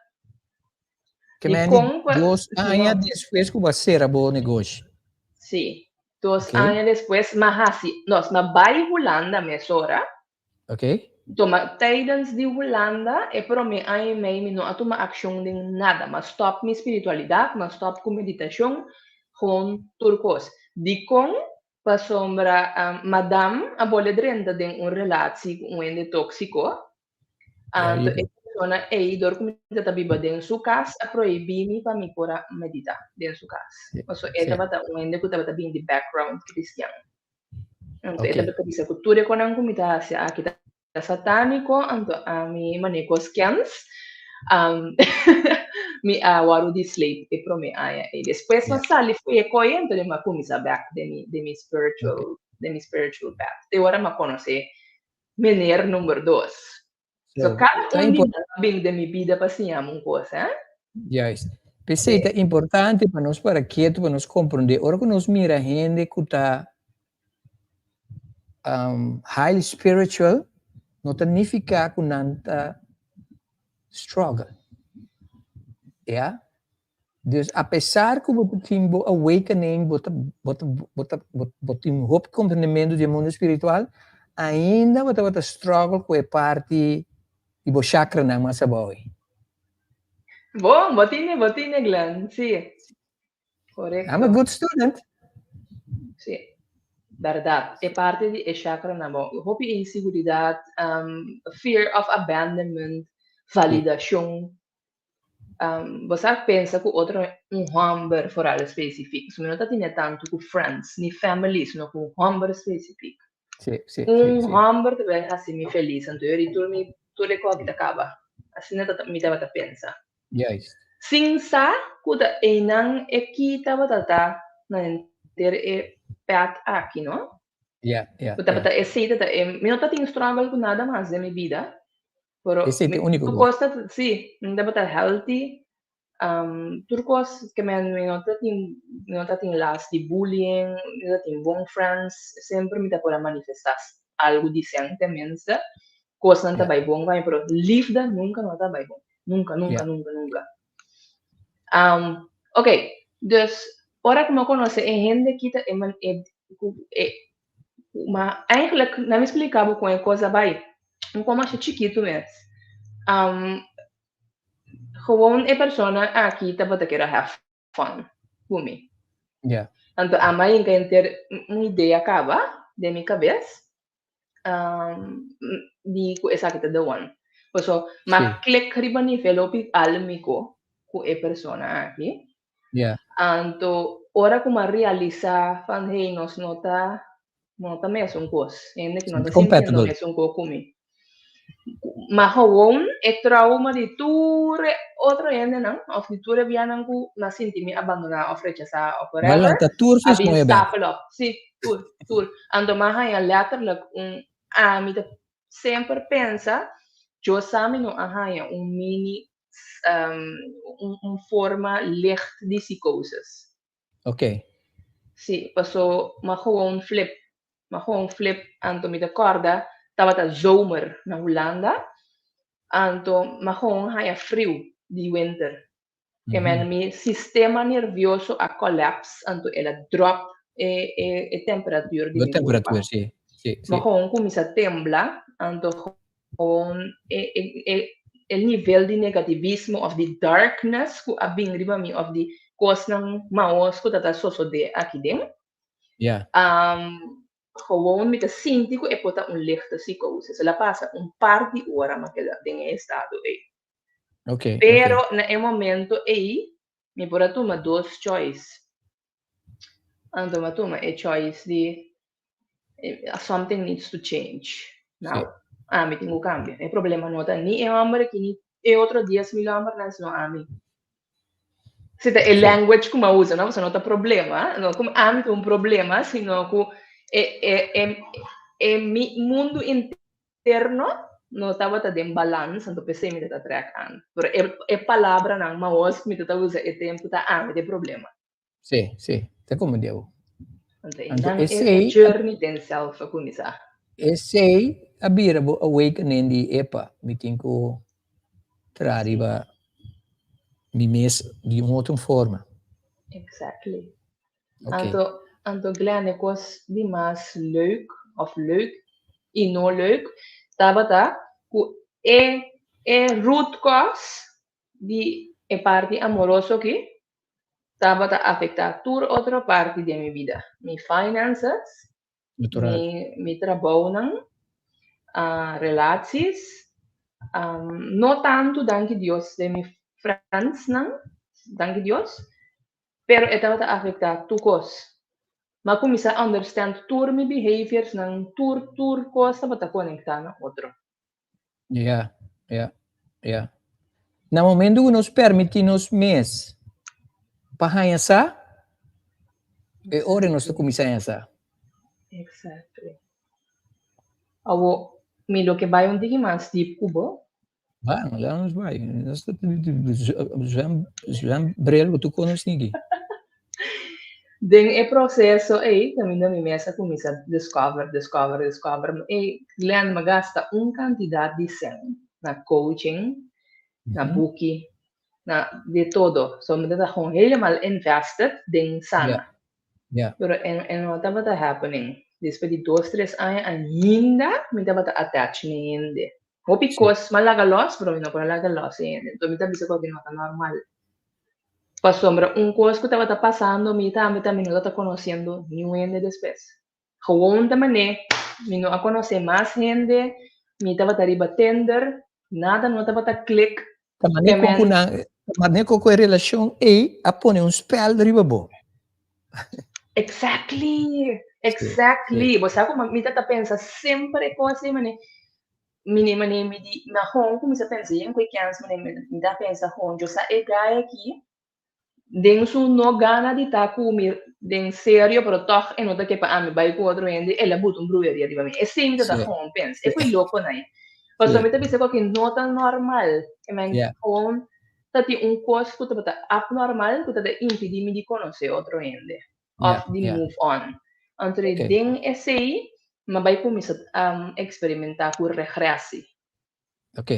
Ke men di dos aña despues ku bo a sera bo negoshi? Si. Dos aña despues mi a hasi, no, mi a bai Hulanda mesora. Tuma tijdens di Hulanda e prome aña y mei mi no a tuma accion den nada. M'a stop mi spiritualidad, m'a stop cu meditacion, gewoon tur cos. Dicon? Pasobra madam a bole drenta den un relatie cu un hende toxico. Anto e persona ey dor cu mi ta biba den su cas a prohibi mi pa mi por a medita den su cas. Pasobra e tabata un hende cu tabata bini di background cristian. Anto e tabata bisa ku tur e konan ku mi ta hasi aki ta satániko, anto ami manera kos kens, mi a wòrdu di sleep e promé aña ei. Despues mi a sali fo'i e koe, anto mi a kuminsá bèk den mi den mi spiritual den mi spiritual path. Te ora mi a konosé meneer number dos. So kada un di nan a bin den mi bida pa siña mi un kos, eh. Juist. P'esei ta importante pa nos para ketu, pa nos komprondé. Ora ku nos mira hende ku ta highly spiritual, no ta nifiká ku nan ta struggle. Ya. Dus apesar ku bo ta tin bo awakening, bo ta bo ta bo ta bo tin hopi komprendementu di e mundu spiritual, ainda bo tabata struggle ku e parti di bo chakranan mas abou ei. Bon, bo tine, bo tine Glenn, si. Korekto. I'm a good student. Si, bèrdat. E parti di e chakranan bon, hopi inseguridat, fear of abandonment, validashon. Bo sa pensa ku otro un hòmber foral spesifik. So mi no ta tene tantu ku friends ni family, sino ku un hòmber spesifik. Sí, sí, Un hòmber ta bai hasi mi felis, anto yo di tur mi tur e kos ta kaba. Asina ta mi tabata pensa. Juist. Sin sa ku ta einan e ki tabata ta na henter e pèt aki, no? Ja, Ku tabata esei ta ta e mi no ta tin struggle ku nada mas den mi bida. Pero Esei ta e úniko tur kos. kos ta, sí, mi tabata healthy, tur kos ke men mi no ta tin, mi no ta tin last di bullying, mi ta tin bon friends, semper mi ta por a manifestá algu disentemente, kosnan ta bai bon pa mi, pero liefde nunka no ta bai bon, nunka, nunka, nunka, nunka. Ok, dus ora ku mi a konosé e hende ki ta e man e ku e Ma eigenlijk, na mi splika bo kon e kos a bai. Un kon masha chikitu mes. Gewoon e persona aki tabata kere have fun ku mi. Anto a mi a yinka henter un idea kaba den mi kabes di ku esaki ta the one. Paso m'a klik riba nivel hopi álmiko ku e persona aki. Anto ora ku m'a realisá van hey nos no ta no ta mesun kos, hende ku no ta sintiendo mesun kos ku mi. Ma gewoon e trauma di tur e otro hendenan òf di tur e bianan ku m'a sinti mi abandoná òf rechasá òf whatever, a bin stapel op. Sí, tur, tur. Anto m'a haña letterlijk un ami ta semper pensa, yo sa mi no a haña un mini un forma licht di psicosis. Sí, paso m'a gewoon flip. M'a gewoon flip, anto mi ta kòrda tabata zomer na Hulanda, anto m'a gewoon haña friu di winter. Ke men mi sistema nervioso a collapse, anto el a drop e e e temperatuur di mi kurpa. M'a gewoon kuminsá tembla, anto Gewoon e e e e nivel di negativismo of di darkness ku a bin riba mi of di kosnan maos ku ta ta sosodé aki den. Gewoon mi ta sinti ku e por ta un lichte psicosis. El a pasa un par di ora mi a keda den e estado ei. Pero na e momento ei mi por a tuma dos choice. Anto m'a tuma e choice di something needs to change. Now, ami tin ku kambia. E problema no ta ni e hòmber aki ni e otro 10.000 hòmbernan, sino ami. Si ta e language ku mi a usa, no? Pasobra no ta problema, no ku ami tin un problema, sino ku e e e e mi mundu interno no tabata den balans, anto p'esei mi ta trèk aan. Pero e e palabranan maos ku mi ta usa e tempu ta ami ta e problema. Sí, sí, ta como deu. Anto einan e journey den self a kuminsá. Esei a bira bo awakening di epa, mi tin ku traha riba mi mes di un otro forma. Exactly. Anto, anto Glenn, e kos di mas leuk, of leuk i no leuk, tabata ku e e root cause di e parti amoroso aki tabata afecta tur otro parti den mi bida, mi finances, mi trabounan, relaties, no tantu danki Dios den mi friendsnan, danki Dios, pero e tabata afecta tur cos. M'a cuminsa understand tur mi behaviorsnan, tur tur cos tabata conecta na otro. Ja, ja, ja. Na momento ku nos permití nos mes pa haña sa, e ora nos ta kuminsá haña sa. Exactly. Awo, mi lo ke bai un tiki mas diep ku bo. Ba, laat nos bai. Nos ta zwem, zwem bril ku tur konos niki. Den e proseso ei kaminda mi mes a kuminsá discover, discover, discover. Ei, Glenn, mi a gasta un kantidat di sèn na coaching, na buki, na de todo. So mi tabata gewoon helemaal invested den sana. Pero e no tabata happening. Despues di dos, tres aña ainda mi tabata attached na hende. Hopi kos mi a laga los, pero mi no por a laga los e hende. Enton mi ta bisa ku no ta normal. Pasobra un kos ku tabata pasando mi tambe ta mi no tabata konosiendo niun hende despues. Gewoon ta manera mi no a konosé mas hende, mi tabata riba Tinder, nada no tabata klik. Ta manera ku ku nan, ta manera ku ku e relashon ei a pone un spèl riba bo. Exactly, exactly. Bo sa ku mi ta pensa semper e kos ei manera Mi mane mi di mi a hon kuminsá pensa yen ku e kèns mane mi ta pensa hon yo sa e guy aki den su no gana di ta ku mi den serio pero tòg e no ta ke pa ami bai ku otro hende el a buta un brueria riba mi esei mi ta ta hon pensa e ku loko nai pasobra mi ta bisa ku aki no ta normal e men hon ta tin un kos ku tabata abnormal ku ta ta impidi mi di konosé otro hende òf di move on. Anto den esei mi a bai kuminsá eksperimentá ku regresi. Ok.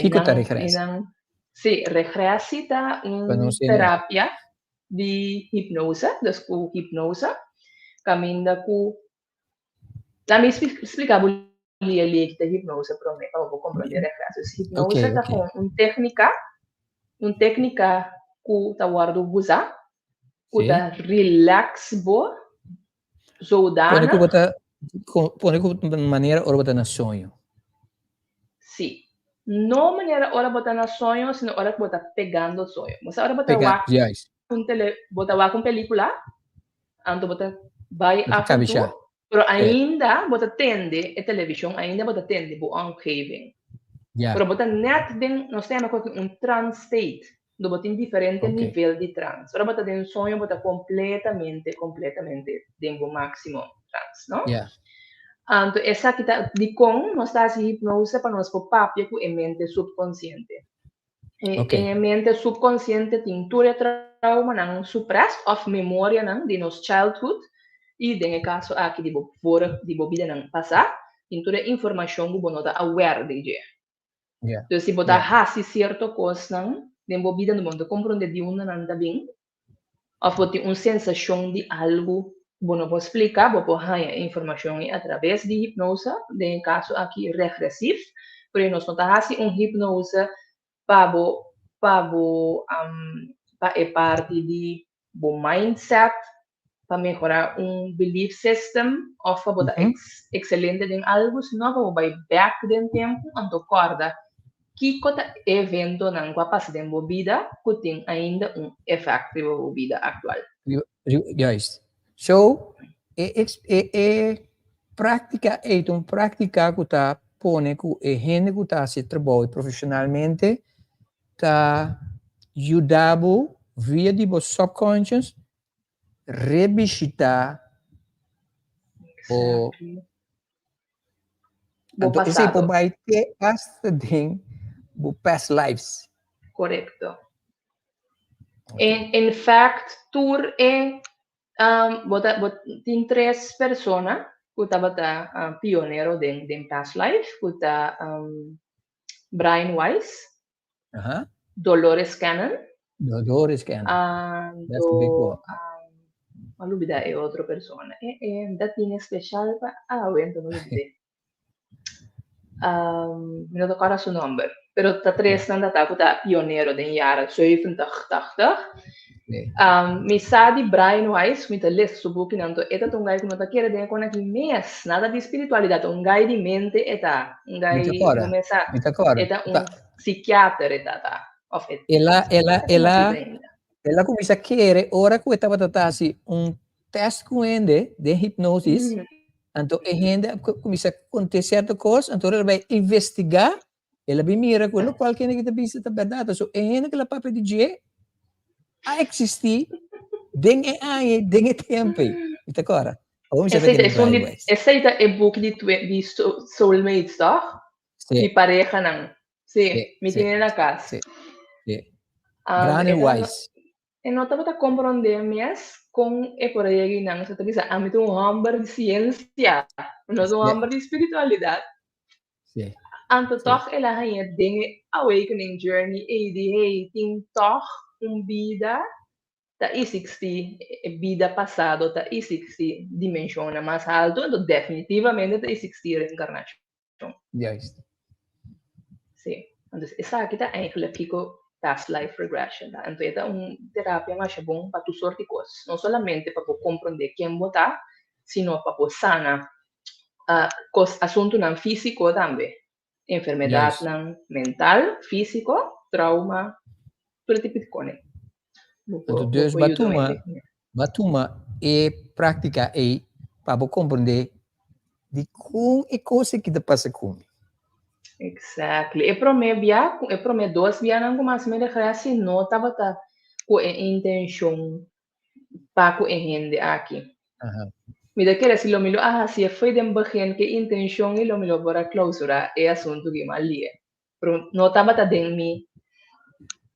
Kiko ta regresi? Sí, regresi ta un terapia di hipnose, dus ku hipnose, kaminda ku Laat mi splika bo lia lia ki ta hipnose promé pa bo por komprondé regreso. Dus hipnose ta gewoon un téknika, un téknika ku ta wòrdu usá, ku ta relax bo zodanig. Pone ku bo ta, pone ku manera ora bo ta na soño. Sí. No manera ora bo ta na soño, sino ora ku bo ta pegando soño. Bo sa ora bo ta wak un tele, bo ta wak un pelíkula, Anto bo ta bai af en toe, pero ainda bo ta tende e televishon, ainda bo ta tende bo omgeving. Pero bo ta net den, nos ta yama koki un trance state, do bo tin diferente nivel di trance. Ora bo ta den soño bo ta completamente, completamente den bo maximo trance, no? Anto esaki ta dikon nos ta hasi hipnose pa nos por papia ku e mente subkonsiente. E mente subkonsiente tin tur e traumanan suppressed òf memorianan di nos childhood i den e kaso aki di bo vorig di bo bidanan pasá tin tur e informashon ku bo no ta aware di dje. Dus si bo ta hasi sierto kosnan den bo bida bo no ta komprondé di unda nan ta bin òf bo tin un sensashon di algu ku bo no por splika, bo por haña e informashon ei atraves di hipnose, den e kaso aki regresief, pero nos no ta hasi un hipnose pa bo pa bo pa e parti di bo mindset, pa mehorá un belief system òf pa bo ta ekselente den algu, sino pa bo bai bèk den tempu anto kòrda Kiko ta e eventonan ku a pasa den bo bida ku tin ainda un efèkt riba bo bida aktual? Juist. So, e, e, e práktika ei ta un práktika ku ta pone ku e hende ku ta hasi trabou profeshonalmente ta yuda bo via di bo subconscious rebishitá bo Bo Anto esei por pasado. bai te hasta den bo past lives. Korekto. In fact, tur e bo ta bo tin tres persona ku tabata pionero den den past life ku ta Brian Weiss, Dolores Cannon, Dolores Cannon. That's a big anto one. m'a lubida e otro persona. E e ta tin especial pa awe anto m'a lubid'é. Mi no ta kòrda su nòmber, pero ta tres nan ta ta ku ta pionero den jaren 70, 80. Mi sa di Brian Weiss, mi ta lesa su bukinan, anto e ta ta un gai ku no ta kere den e kon aki mes, nada di spiritualidat, un gai di mente e ta, un Mi gai, ta kòrda, no me sa, mi ta kòrda. e ta un psikiater e ta ta, òf e El a, el a, ta el a, konosí ainda. el a kuminsá kere ora ku e tabata ta hasi un test ku hende den hipnosis, anto e hende a kuminsá kont'é sierto kos, anto ora el a bai investigá, el a bin mira ku lokual ku hende ki ta bisa ta bèrdat. So e hende ku el a papia di dje a eksistí den e aña, den e tempu ei. Mi ta kòrda. Awor mi sa Esei ta ken esun Brian di, Weiss. esei ta e buki di di soulmates, tòg? Sí. Di parehanan. Sí, Sí, mi sí, tine na kas. sí, sí. Brian E ta Weiss. E no tabata komprondé mes kon e por a yega einan. Esei ta bisa, Ami ta un hòmber di siensia, mi no ta un hòmber di spiritualidat. Anto tòg el a haña den e awakening journey ei di, hey, tin tòg un bida ta isikstí, e bida pasado ta isikstí dimenshonnan mas haltu, anto definitivamente ta isikstí reenkarnashon. Juist. Sí. Entonces, esaki ta eigenlijk kiko past life regression ta. Entonces, e ta un terapia masha bon pa tur soort di kos. No solamente pa bo komprondé ken bo ta, sino pa bo sana kos, asuntunan físiko tambe. Enfermedadnan mental, físiko, trauma, tur e tipo di kos. Bo por, Anto, bo dus por ba yuda tuma, hende. ba tuma e práktika ei pa bo komprondé di kon e kos aki ta pasa ku mi. Exactly. E promé bia, e promé dos bianan ku mas mi regresi no tabata ku e intenshon pa ku e hende aki. Mi ta kere si lo mi lo a hasi e foi den begin ku e intenshon i lo mi lo por a klausurá e asuntu ki mi a lie. Pero no tabata den mi,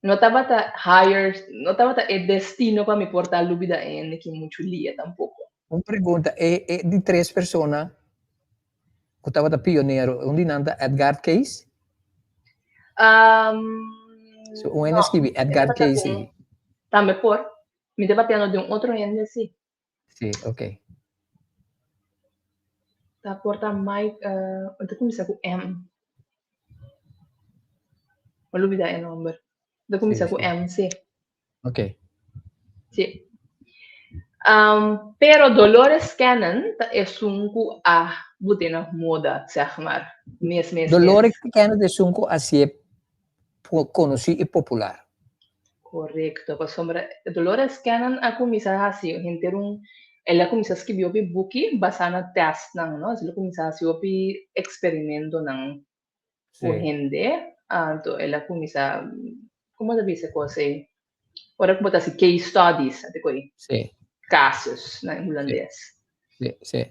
no tabata higher, no tabata e destino pa mi por ta lubida e hende ki muchu lie tampoko. Un pregunta, e e di tres persona ku tabata pionero, un di nan ta Edgar Cayce? So un hende No, skibi e Edgar tabata Cayce ku ei. Tambe por. Mi ta papiando di un otro hende si. Sí, ok. Ta por ta Mike, uh, ta kuminsá ku M. Mi a lubidá e nomber. Ta kuminsá ku M, sí. Ok. Sí. Pero Dolores Cannon ta esun ku a bot'é na moda, zeg maar. Mes, mes, mes. Dolores Cannon ta esun ku a hasié konosí i popular. Korekto, pasobra Dolores Cannon a kuminsá hasi henter un, el a kuminsá skibi hopi buki basá na tèstnan, no? El a kuminsá hasi hopi eksperimentonan ku hende, anto el a kuminsá, komo ta bisa e kos ei? Ora ku bo ta hasi case studies, a te koi? Casus na hulandes. Sí, sí.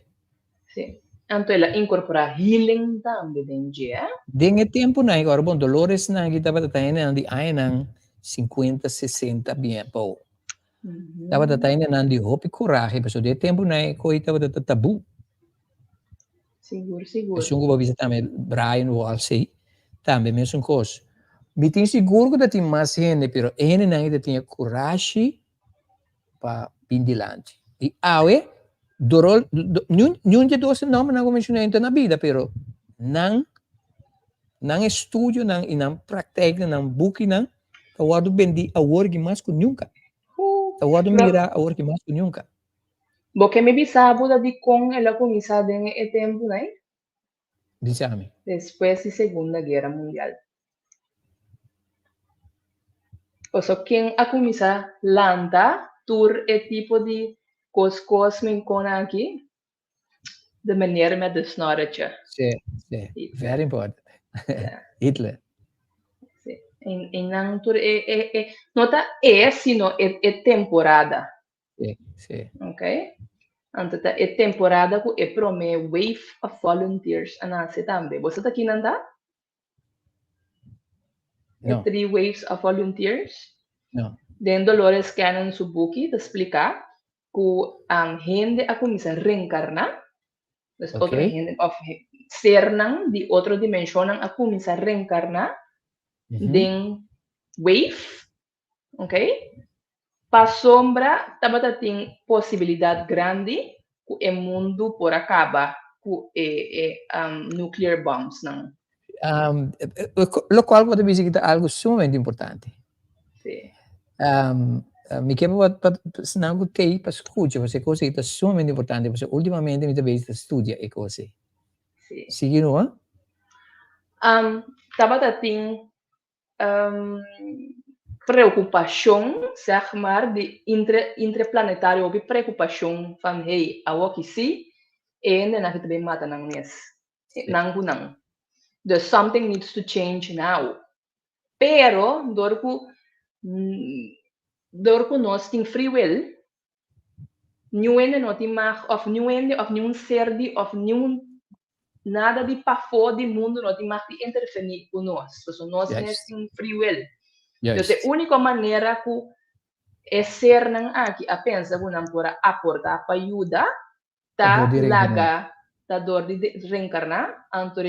Sí. Anto el a incorporá healing tambe den dje, eh? Den e tempunan, ora bon Doloresnan aki tabata ta hendenan di añanan 50, 60 bien abou. Tabata ta hendenan di hopi corahe, pasobra den e tempunan e koi tabata ta tabú. Sigur, sigur. Esun ku bo bisa tambe Brian Walsey, tambe mesun kos. Mi tin sigur ku ta tin mas hende, pero e hendenan ei ta tin e kurashi pa bin dilanti. I awe, dorol, niun, niun di e dos nòmbernan ku mi menshoná ta na bida, pero nan, nan estudionan i nan praktijknan, nan bukinan ta wòrdu bendí awor ki mas ku nunka. Ta wòrdu mirá awor ki mas ku nunka. Bo ke mi bisa bo ta dikon el a kuminsá den e tempunan ei? Bisa mi. Despues di Segunda Guera Mundial. Pasobra ken a kuminsá lanta? tur e tipo di kos kósmiko aki, de meneer met de snorretje. Si, very important. Hitler. Si. En nan tur e, no ta e, sino e temporada. Si, si. Ok? Anto ta e temporada ku e promé wave of volunteers a nase tambe. Bo sa ta ki nan ta? E No. three waves of volunteers? No. Den Dolores Cannon su buki ta splika ku hende a kuminsá reenkarná. Dus otro hende of sernan di otro dimenshonnan a kuminsá reenkarná den wave, ok? Pasobra tabata tin posibilidat grandi ku e mundu por a kaba ku e nuclear bombs nan. Lo kual bo ta bisa ku ta algu sumamente importante. Mi ke pa esnan ku tei pa skucha pasobra e kos ei ta sumamente importante pasobra ultimamente mi ta bezig ta studia e kos ei. Sigui no? Tabata tin preokupashon, zeg maar, di interplanetario hopi preokupashon van hey, awoki si e hendenan aki ta bin mata nan mes, nan ku nan. Dus something needs to change now. Pero dor ku nos tin free will, niun hende no tin mag of niun hende of niun ser di of niun nada di pafó di mundu no tin mag di intervení ku nos. Pasobra nos mes tin free will. Dus e úniko manera ku e sernan aki a pensa ku nan por a aportá pa yuda ta dor di reenkarná. Laga ta dor di reenkarná, anto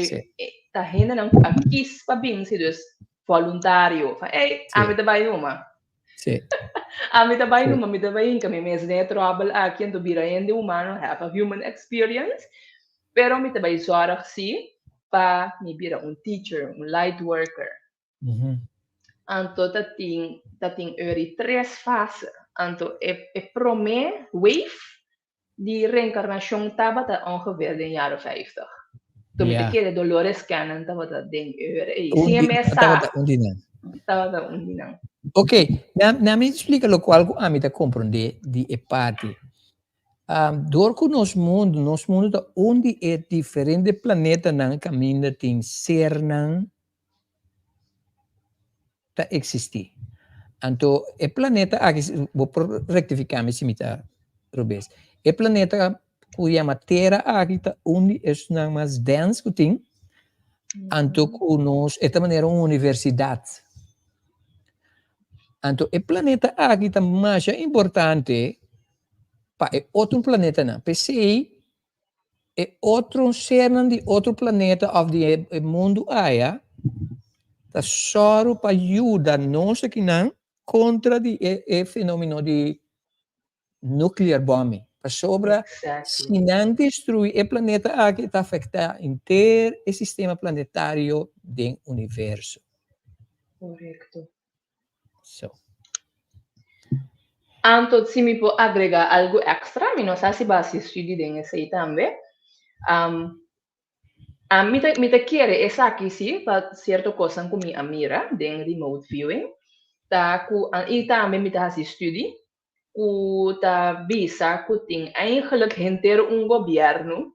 ta hendenan ku a kis pa bin si, dus voluntario van ey, ami ta bai numa. Ami ta bai numa, mi ta bai hinka mi mes den e trouble aki anto bira hende humano, have a human experience, pero mi ta bai zorg si pa mi bira un teacher, un light worker. Anto ta tin eri tres fase. Anto e promé wave di reenkarnashon tabata ongeveer den jaren 50. Anto mi ta kere Dolores Cannon tabata den e ei. Un Si di, mes tabata un di nan. Tabata un di nan. Ok, na mi splika lokual ku ami ta komprondé di e parti. Dor ku nos mundu ta un di e diferente planetanan kaminda tin sernan ta eksistí. Anto e planeta aki, bo por rektifiká mi si mi ta robes. E planeta ku yama Tera aki ta un di esnan mas dense ku tin. Anto ku nos, e ta manera un universidat. Anto e planeta aki ta masha importante pa e otro planetanan. P'esei e otro sernan di otro planeta òf di e mundu aya ta sòru pa yuda nos akinan kontra di e fenómeno di nuclear bombing. Pasobra si nan destruí e planeta aki, ta afektá henter e sistema planetario den universo. So. Anto si mi por agregá algu èkstra, mi no sa si bo a hasi studi den esei tambe. Mi ta kere esaki si pa sierto kosnan ku mi a mira den remote viewing, ta ku i tambe mi ta hasi studi ku ta bisa ku tin eigenlijk henter un gobièrnu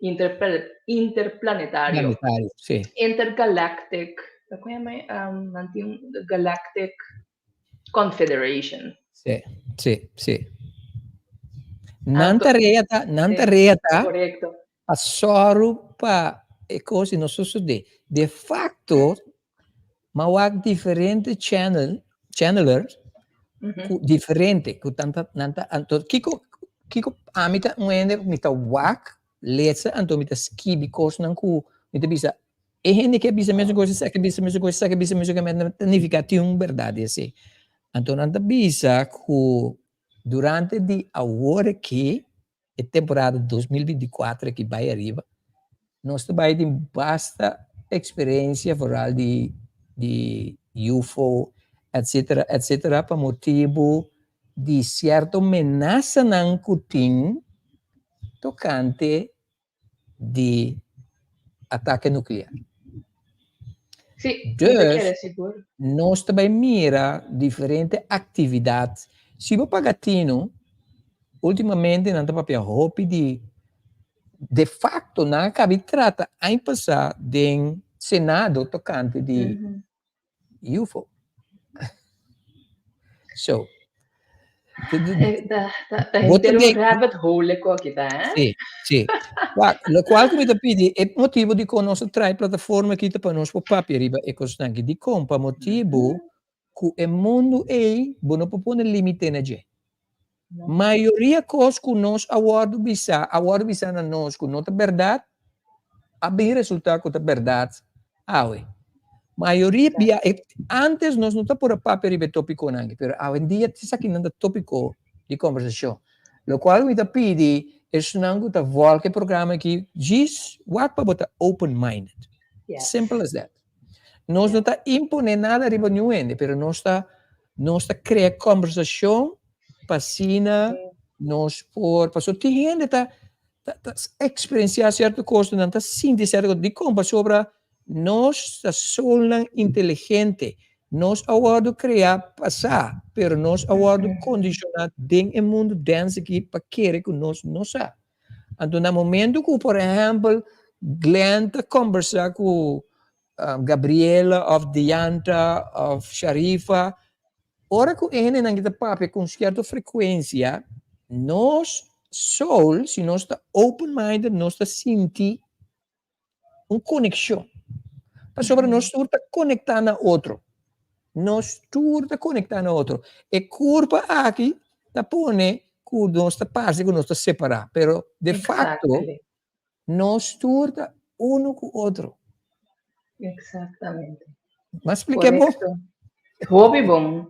interplanetario. Planetario, si. Intergalactic, kon yama nan tin Galactic Confederation. Si. Nan tarea ta, nan tarea ta pa sòru pa e kos no sosodé. De facto, m'a wak diferente channelers ku diferente ku tanta nan ta. Anto kiko ami ta un hende mi ta wak lesa, anto mi ta skibi kosnan ku mi ta bisa e hende ke bisa mesun kos, esaki bisa mesun kos, esaki bisa mesun kos, ta nifiká tin un bèrdat esei. Anto nan ta bisa ku durante di awor aki, e temporada 2024 aki bai ariba, nos ta bai tin basta eksperensia vooral di UFO, etcetera, etcetera, pa motibu di sierto menasanan ku tin tokante di atake nuklear. Si, Dus sigur. Nos ta bai mira diferente aktividat. Si bo paga tino, últimamente nan ta papia hopi di de facto nan a kaba di trata aña pasá den Senado tokante di UFO. So, Ta henter un rabbit hole ko kita, eh? Sí, sí. Wak, lokual ku mi ta pidi, e motibu dikon nos a trae plataforma aki ta pa nos por papia riba e kosnan aki. Dikon? Pa motibu ku e mundu ei bo no por pone limite na dje. Mayoria kos ku nos a wòrdu bisá, a wòrdu bisá na nos ku no ta bèrdat, a bin resultá ku ta bèrdat awe. Mayoria bia, antes nos no ta por a papia riba e tópikonan aki, pero awendia esakinan ta tópiko di kòmbersashon. Lokual mi ta pidi esnan ku ta vòlg e programa aki, djis wak pa bo ta open minded. Simple as that. Nos no ta imponé nada riba niun hende, pero nos ta nos ta krea kòmbersashon pa asina nos por, pasobra tin hende ta ta eksperensiá sierto kos, nan ta sinti sierto kos, dikon? Pasobra nos ta solnan inteligente, nos a wòrdu kreá pa sa, pero nos a wòrdu kondishoná den e mundu dens aki pa kere ku nos no sa. Anto na momento ku por ehèmpel Glenn ta kòmbersá ku Gabriela òf Dianta òf Sharifa, ora ku e hendenan ki ta papia ku un sierto frekuensia, nos soul, si nos ta open minded, nos ta sinti un konekshon. Pasobra nos tur ta konektá na otro. Nos tur ta konektá na otro. E kurpa aki ta pone ku nos ta parse ku nos ta separá, pero de fakto nos tur ta unu ku otro. Exactamente. M'a spliké bon? Hopi bon.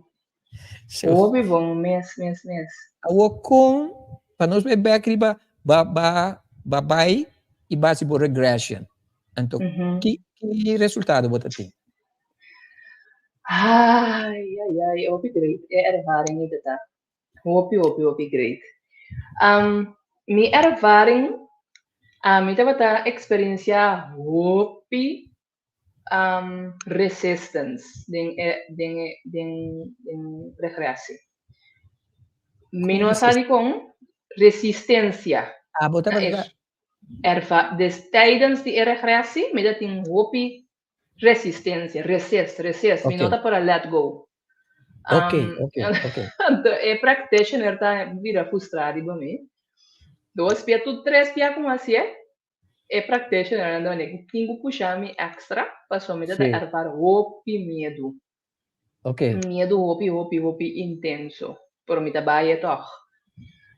Hopi bon mes, mes, mes. Awor kon, pa nos bai bek riba ba ba ba bai i basi bo regression. Anto ki ki resultado bo ta tin? Ai, ai, ai, hopi great e ervaring ei ta ta. Hopi, hopi, hopi great. Mi ervaring, ami tabata experiencia hopi resistance den e den e den den regressie. Mi no sa dikon resistencia. Ah, bo tabata erva des tijdens di e regressie mi ta tin hopi resistencia, resist, resist, mi no ta por a let go. Ok, ok, ok. Anto e practitioner ta bira frustra riba mi. Dos pia tur tres pia ku mi hasié, E practitionernan ta manera ku tin ku pusha mi extra pasobra mi ta ta ervaar hopi miedu. Miedu hopi hopi hopi intenso, pero mi ta bai e tòg.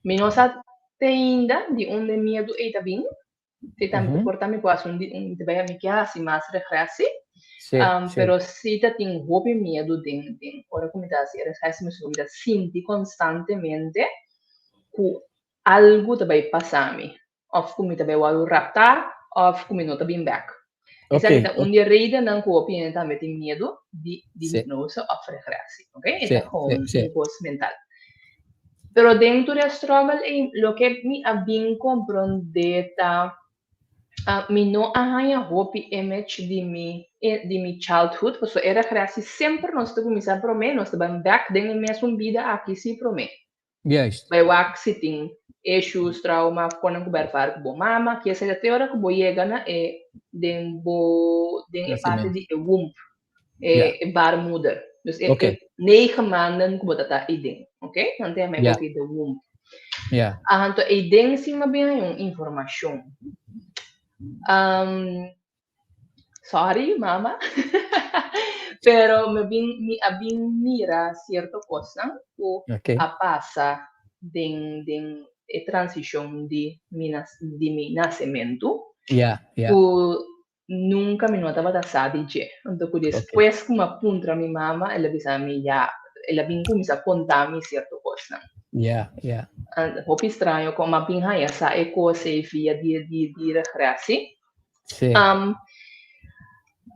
Mi no sa te ainda di unda e miedu ei ta bin, si ta por ta mi por hasi un mi ta bai mi ke hasi mas regressie, pero si ta tin hopi miedu den den ora ku mi ta hasi e regressie mi ta sinti konstantemente ku algu ta bai pasa mi. Of ku mi ta bai wòrdu raptá òf ku mi no ta bin bèk. Esaki ta un di e redennan ku hopi hende tambe tin miedu di di hipnose òf regressie, oke? E ta gewoon un kos mental. Pero den tur e struggle ei loke mi a bin komprondé ta mi no a haña hopi image di mi di mi childhood pasobra e regressie semper nos ta kuminsá promé, nos ta ban bèk den e mesun bida aki si promé. Juist. Bai wak si tin issues, trauma, of konan ku bai ervaar ku bo mama, kies ei te ora ku bo yega na e den bo den e parti di e womb, e e baarmoeder. Dus e e negen maanden ku bo ta ta eiden, oké? Nan ta yama e koki de womb. Anto eiden si mi a bin haña un informashon. Sorry mama, pero mi bin mi a bin mira cierto cosnan cu a pasa den den e transicion di mi di mi nacemento cu nunca mi no tabata sa di dje. Anto cu despues cu mi a puntra mi mama el a bisa mi ya, el a bin cuminsa conta mi cierto cosnan. Hopi straño con mi a bin haya sa e cos ey via di di regressie. Sí. Um,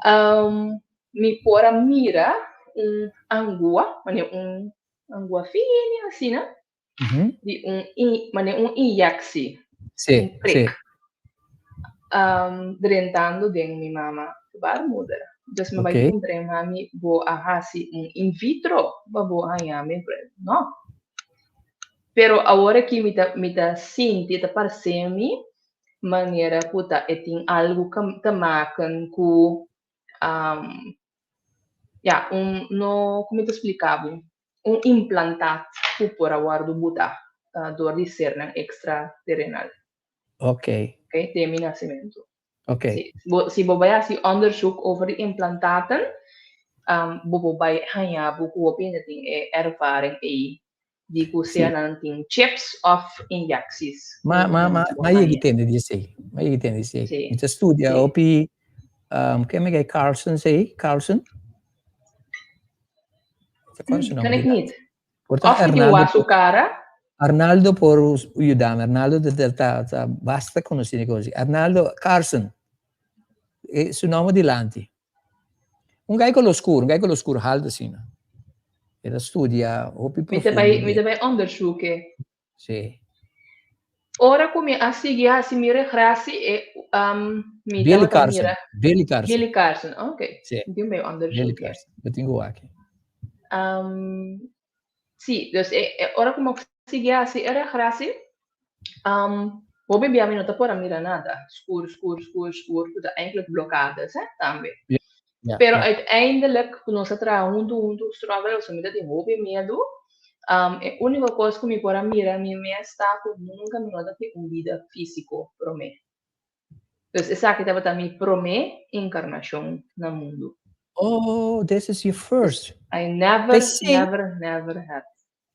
um, mi por a mira un angua, mane un angua fini asina, di un in, mane un inyectie, Sí, un prik, sí. Drentando den mi mama su baarmoeder. Dus mi bai puntra e mami, bo a hasi un in vitro pa bo haña mi? No. Pero awor aki mi ta mi ta sinti, ta parse mi manera ku ta e tin algu te maken ku ja, un no kon mi ta splika bo, un implantaat ku por a wòrdu butá dor di sernan ekstraterenal. Ok. Ok, den mi nasimentu. Ok. Si bo si bo bai hasi onderzoek over di implantaten, bo por bai haña bo ku hopi hende tin e ervaring ei di ku sea nan tin chips òf inyecties. Ma ma ma ma yegi tende di esei. Ma yegi tende di esei. Mi ta studia hopi ken mi ke Carlson sei? Carlson? Ken ik niet. Of mi tin wak su kara. Arnaldo por yuda mi. Arnaldo ta ta ta basta konosí den kos. Arnaldo Carlson. Su nòmber dilanti. Un gai kolor skur, un gai kolor skur haltu asina. E ta studia hopi Mi ta bai, mi ta bai onderzoek e. Sí. Ora ku mi a sigui hasi mi regresi e um, mi Billy tabata Carson, mira Billy Carson. Billy Carson, oké. Sí. Mi tin bai onderzoek Billy e. Carson, mi tin ku wak. Sí, dus e, e ora ku mi a sigui hasi e regresi, hopi bia mi no ta por a mira nada. Skur, skur, skur, skur, ku ta eigenlijk blokades, hè, tambe. Ja, ja, Pero ja. uiteindelijk, ku nos a traha huntu, huntu, struggle, pasobra mi ta tin hopi miedu, e úniko kos ku mi por a mira mi mes ta ku nunka mi no ta tin un bida físiko promé. Dus esaki tabata mi promé enkarnashon na mundu. Oh, this is your first. I never, P'esei never, never had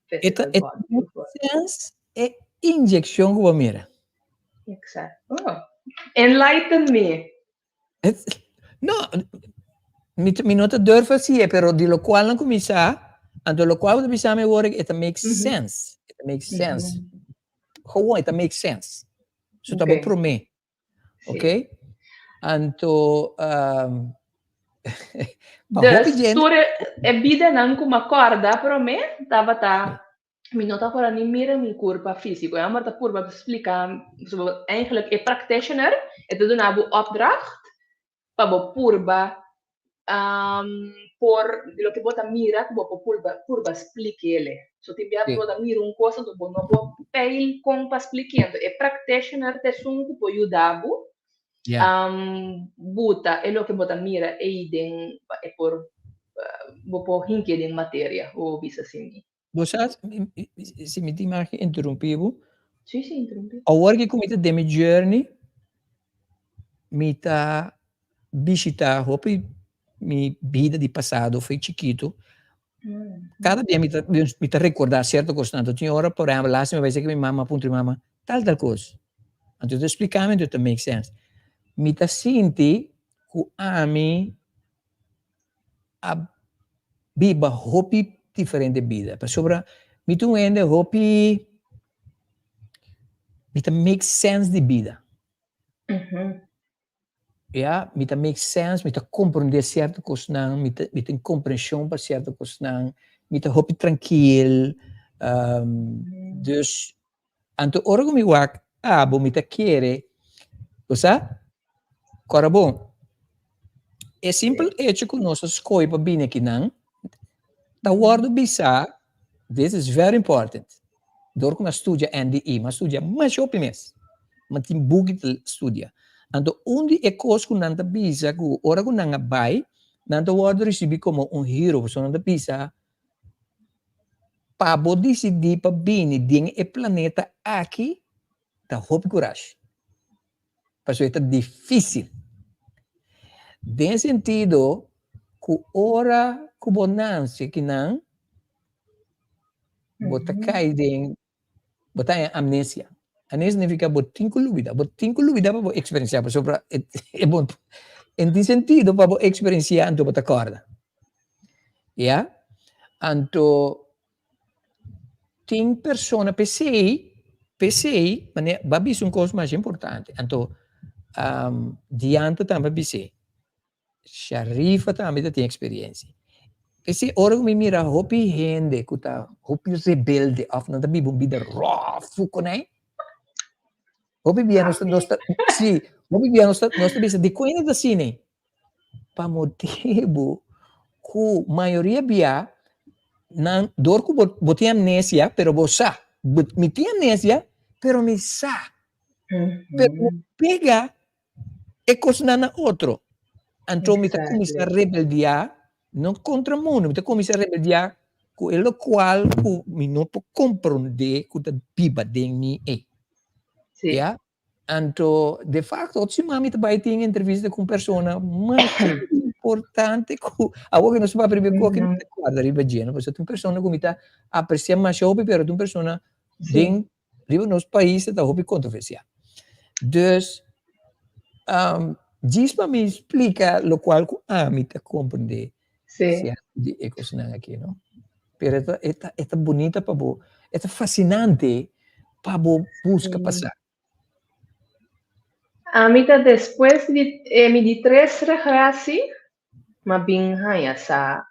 e ta physical e body before. sense e inyekshon ku bo mira. Exacto. Oh, enlighten me. No, mi mi no ta durf hasié, pero di lokual nan kuminsá, anto lokual bo ta bisa mi awor e ta make sense, e ta make sense. Gewoon e ta make sense. So ta bo promé. Ok? Anto pa hopi Dus djente tur e bidanan ku mi a kòrda promé tabata mi no ta kòrda ni mira mi kurpa físiko. E hòmber ta purba splika, pasobra eigenlijk e practitioner e ta duna bo opdracht pa bo purba por di loke bo ta mira ku bo por purba purba splik'ele. So tin bia bo ta mira un kos anto bo no por peil kon pa splik'e. Anto e practitioner ta esun ku por yuda bo buta e loke bo ta mira ei den pa e por bo por hink'e den materia o bisa asina. Bo sa, si mi tin mag interrumpí bo. Sí, sí, interrumpí. Awor ku mi ta den mi journey, mi ta bishitá hopi mi bida di pasado for chikitu. Kada bia mi ta mi ta rekordá sierto kosnan. Anto tin ora, por ehèmpel, lástima a bes ku mi mama a puntra mi mama tal tal kos. Anto e ta spliká mi, anto e ta make sense. Mi ta sinti ku ami a biba hopi diferente bida pasobra mi ta un hende hopi mi ta make sense di bida ya mi ta make sense mi ta comprende cierto cosnan mi ta mi tin comprension pa cierto cosnan mi ta hopi trankil dus anto ora ku mi wak abo mi ta kere bo sa kora bon e simpel hecho ku nos a skohe pa bini akinan ta wòrdu bisa this is very important dor ku mi a studia NDE mi a studia masha hopi mes mi tin buki ta studia anto un di e kos ku nan ta bisa ku ora ku nan a bai nan ta wòrdu risibi komo un hero pasobra nan ta bisa Pa bo disidí pa bini den e planeta aki ta hopi kurashi, pasobra e ta difísil. Den sentido ku ora ku bo nanse kinan, bo ta kai den Bo ta haña amnesia. Amnesia significa bo tin cu lubida. Bo tin cu lubida pa bo experiencia pasobra e bon en tin sentido pa bo experiencia anto bo ta corda. Ya? Anto tin persona p'esey p'esey manera bo a bisa un cos masha importante anto Diantha tambe a bis'é. Sharifa tambe ta tin experiencia. P'esei ora ku mi mira hopi hende ku ta hopi rebelde òf nan ta biba un bida ròf ku nan, hopi bia nos ta nos ta si, hopi bia nos ta nos ta bisa dikon hende ta asina? Pa motibu ku mayoria bia nan dor ku bo bo tin amnesia pero bo sa. Mi tin amnesia, pero mi sa. Pero mi pega e kosnan na otro. Anto mi ta kuminsá rebeldiá, no kontra mundu, mi ta kuminsá rebeldiá ku e lokual ku mi no por komprondé ku ta biba den mi ei. Ya? Anto, de facto, otro siman mi ta bai tin entrevista ku un persona masha importante ku awor ku nos papia riba e koki mi ta kòrda riba dje, no? Pasobra ta un persona ku mi ta apresiá masha hopi, pero ta un persona den riba nos pais ta hopi kontroversial. Dus, djis pa mi splika lokual ku ami ta komprendé di e kosnan aki, no? Pero e ta, e ta, e ta bunita pa bo, e ta fasinante pa bo buska pa sa. Ami ta despues di e mi di tres regresi, m'a bin haña sa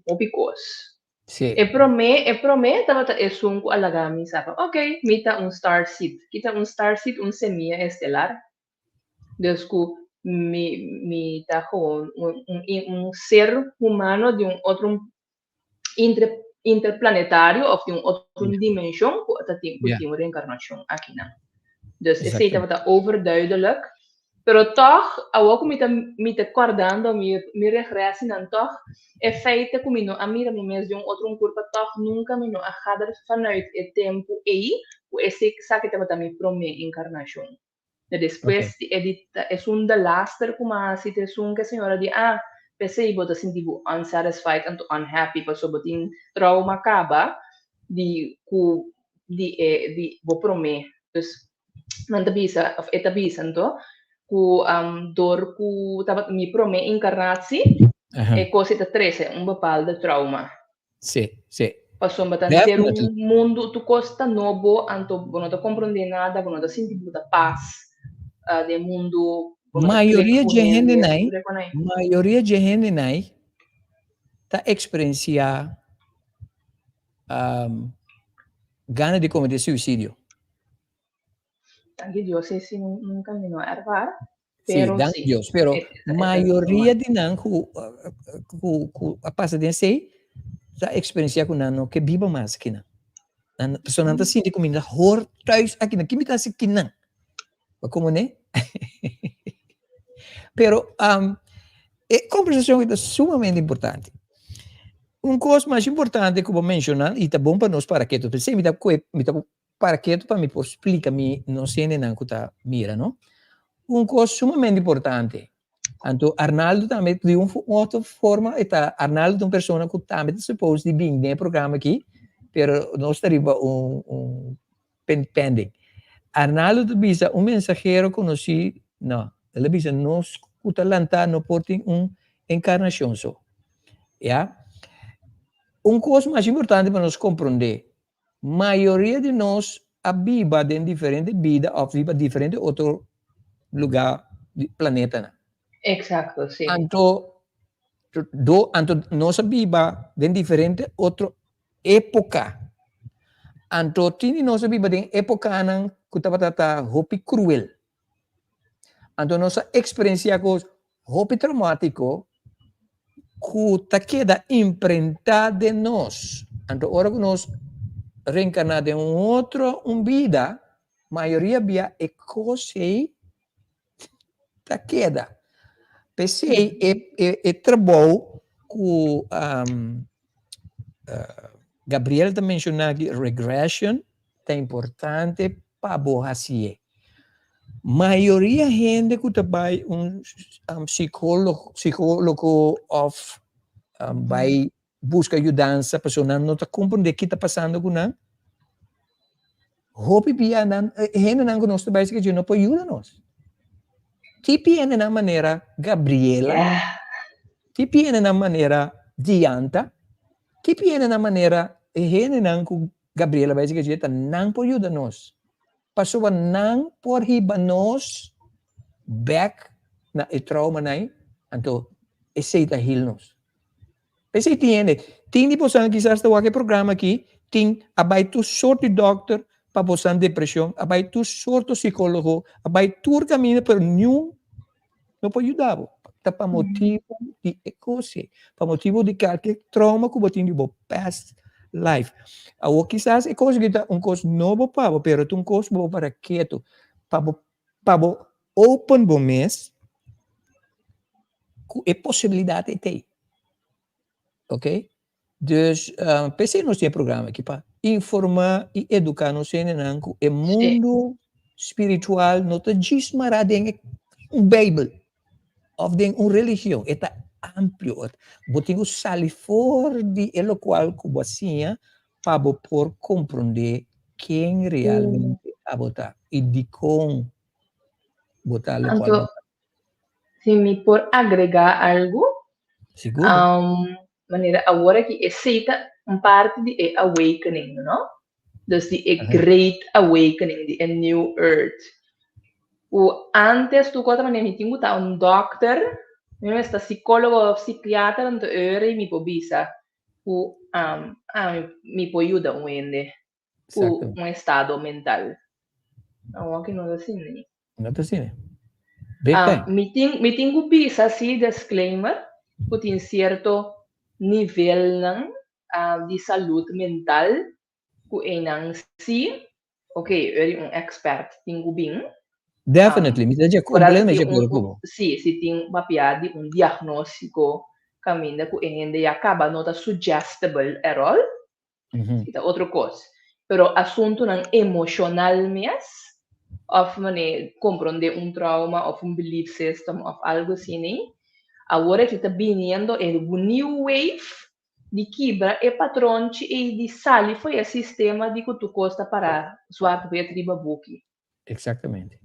hopi kos. E promé, e promé tabata esun ku a laga mi sa pa ok, mi ta un starseed. Ki ta un starseed? Un semia estelar. Dus ku mi mi ta gewoon un un un ser humano di un otro inter interplanetario of di un otro dimension ku ta tin ku tin un reencarnacion akinan. Dus esei tabata overduidelijk. Pero tog, awor ku mi ta mi ta kordando mi mi regresinan tog, e feite ku mi no a mira mi mes den un otro un kurpa tog nunka mi no a gader vanuit e tempu ei ku esei esaki tabata mi promé enkarnashon. De despues di e di ta esun de laster ku mi a hasi ta esun ku e señora di ah p'esei bo ta sinti bo unsatisfied anto unhappy pasobra bo tin trauma kaba di ku di e di bo promé. Dus nan ta bisa of e ta bisa anto ku dor ku tabata mi prome inkarnatsi e kos ei ta trese un bepaalde trauma. Sí, sí. Pasobra ta henter un mundu tur kos ta nobo anto bo no ta komprondé nada bo no ta sinti bo ta pas den mundu bo no ta klik Mayoria ku dje hende hendenan, tur e konai. mayoria dje hendenan ta eksperensiá gana di kometé suisidio. Danki Dios esi nunca mi no ervaar. Sí, Pero danki sí. Dios. Pero mayoria di nan ku ku ku a pasa den esei ta eksperensiá ku nan no ke biba mas akinan. Nan pasobra nan ta sinti ku mi ta hor thuis akinan. Ki mi ta hasi akinan? Bo komo ne? Pero e kombersashon aki ta sumamente importante. Un kos mas importante ku bo menshoná i ta bon pa nos para ketu, p'esei mi ta kue mi ta para ketu pa mi por splika mi nos hendenan ku ta mira no. Un kos sumamente importante, anto Arnaldo tambe di un otro forma e ta Arnaldo ta un persona ku tambe ta suppose di bin den e programa aki, pero nos ta riba un un pending. Arnaldo ta bisa un mensahero konosí, no, el a bisa nos ku ta lantá no por tin un enkarnashon so. Ya. Un kos mas importante pa nos komprondé, mayoria di nos a biba den diferente bida òf riba diferente otro lugá di planetanan. Exacto, sí. Anto, do, anto nos a biba den diferente otro époka. Anto tin di nos a biba den épokanan ku tabata ta hopi kruel. Anto nos a eksperensiá kos hopi traumátiko ku ta keda imprentá den nos. Anto ora ku nos reenkarná den un otro un bida, mayoria bia e kos ei ta keda. P'esei e e e trabou ku Gabriel ta menshoná aki, regression, ta importante pa bo hasié. Mayoria hende ku ta bai un psikólogo psikólogo òf bai buska yudansa pasobra nan no ta komprondé ki ta pasando ku nan, hopi bia nan e hendenan ku nos ta bai esaki dje no por yuda nos. Kipi hendenan manera Gabriela, kipi hendenan manera Dianta, kipi hendenan manera e hendenan ku Gabriela bai esaki dje ta nan por yuda nos. Pasobra nan por hiba nos bek na e traumanan ei, anto esei ta heal nos. P'esei tin hende, tin di bosan kisas ta wak e programa aki, tin a bai tur sort di dòkter pa bosan depreshon, a bai tur sorto sikólogo, a bai tur kaminda pero niun no por yuda bo. Ta pa motibu di e kos ei, pa motibu di kalke trauma ku bo tin di bo past. life. Awor kisas e kos aki ta un kos nobo pa bo, pero ta un kos bo para ketu, pa bo pa bo open bo mes ku e posibilidat ei t'ei. Ok? Dus p'esei nos tin e programa aki pa informá i eduká nos hendenan ku e mundu spiritual no ta djis mará den e un beibel òf den un religion, e ta amplio. Bo tin ku sali for di e lokual ku bo a siña pa bo por komprondé ken realmente abo ta i dikon bo ta lokual bo ta. Si mi por agregá algu, Sigur. Manera awor aki esei ta un parti di e awakening, no? Dus di e great awakening, di e new earth. Ku antes tur kos ta manera mi tin ku ta un dòkter, mi mester ta sikólogo òf sikiatra, anto e ora ei mi por bisa ku ami mi por yuda un hende ku un estado mental. Awor aki no ta asina. No ta asina. Big time. Mi tin, mi tin ku bisa si, disclaimer, ku tin sierto nivelnan di salud mental ku einan si, ok, eri un expert tin ku bin. Definitely, mi ta dje completamente de acuerdo ku bo. Si, si tin papia di un diagnóstico kaminda ku e hende ya kaba no ta suggestible at all. Si ta otro kos. Pero asuntunan emoshonal mes, òf manera komprondé un trauma òf un belief system òf algu asina, awor aki ta biniendo e new wave di kibra e patronchi ei di sali for e sistema di ku tur kos ta pará zwart wit riba buki. Exactamente.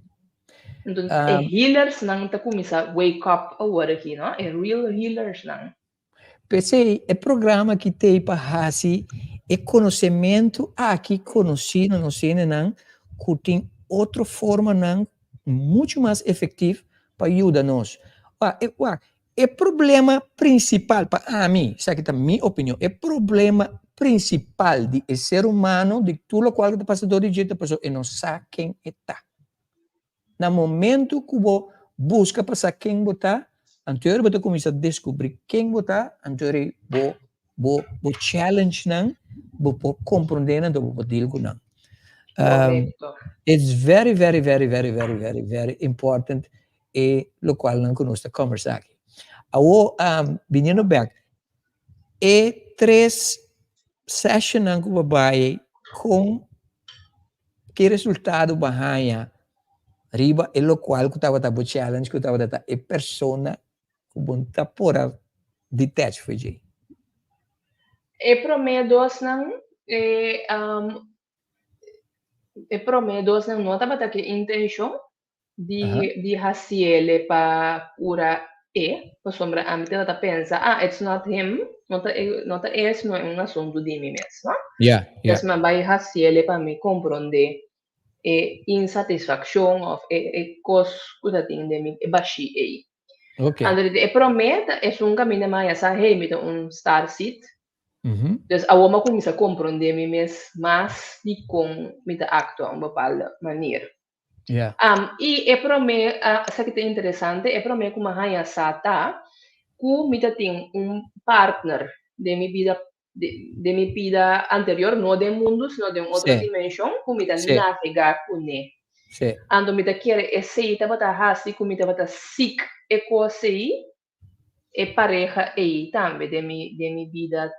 Entonces, e healersnan ta kuminsá wake up awor aki, no? E real healersnan. P'esei e programa aki t'ei pa hasi e konosementu aki konosí na nos hendenan ku tin otro formanan muchu mas efektif pa yuda nos. Wak, e wak, e problema prinsipal pa ami, esaki ta mi opinion, e problema prinsipal di e ser humano, di tur lokual ku ta pasa dor di dje ta pasobra e no sa ken e ta. Na momento ku bo buska pa sa ken bo ta, anto bo ta kuminsá deskubrí ken bo ta, anto bo bo bo challenge nan, bo por komprondé nan, anto bo por deal ku nan. It's very, very, very, very, very, very, very important e lokualnan ku nos ta kòmbersá aki. Awor, biniendo bèk, e tres sessionnan ku bo bai kon Ki resultado bo a haña riba e lokual ku tabata bo challenge ku tabata ta e persona ku bo no ta por a detach for dje? E promé dosnan e e promé dosnan no tabata ku e intenshon di di hasiele pa kura e, pasobra ami tabata pensa, ah, it's not him, no ta e, no ta e, sino e un asuntu di mi mes, no? Yeah. Dus mi a bai hasiele pa mi komprondé e insatisfakshon òf e e kos ku ta tin den mi, e bashí ei. Anto e promé ta esun kaminda mi a haña sa, hey, mi ta un starseed. Dus awor mi a kuminsá komprondé mi mes mas dikon mi ta aktua un bepaalde manier. I e promé, esaki ta interesante, e promé ku mi a haña sa ta ku mi ta tin un partner den mi bida, den mi bida anterior, no den mundu, sino den otro dimenshon, ku mi ta navegá kuné. Anto mi ta kere esei tabata hasi ku mi tabata seek e kos ei, e pareha ei tambe den mi, den mi bida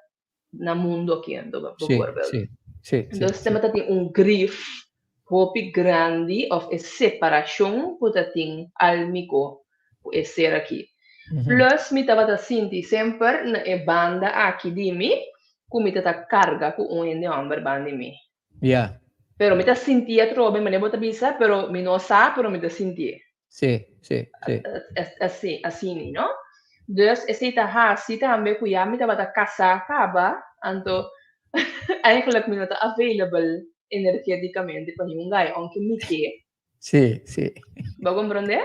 na mundo aki anto bijvoorbeeld. Entonces tabata tin un grief hopi grandi of e separacion cu ta tin almico cu e ser aki. Plus mi tabata sinti semper na e banda aki di mi cu mi ta carga cu un hende homber banda di mi. Pero mi ta sinti atrobe, manera bo ta bisa, pero mi no sa, pero mi ta sintié. Así, así, no? Dus esei ta hasi tambe ku ya mi tabata kasá kaba, anto eigenlijk mi no ta available energeticamente pa niun guy, aunke mi ke. Bo komprondé?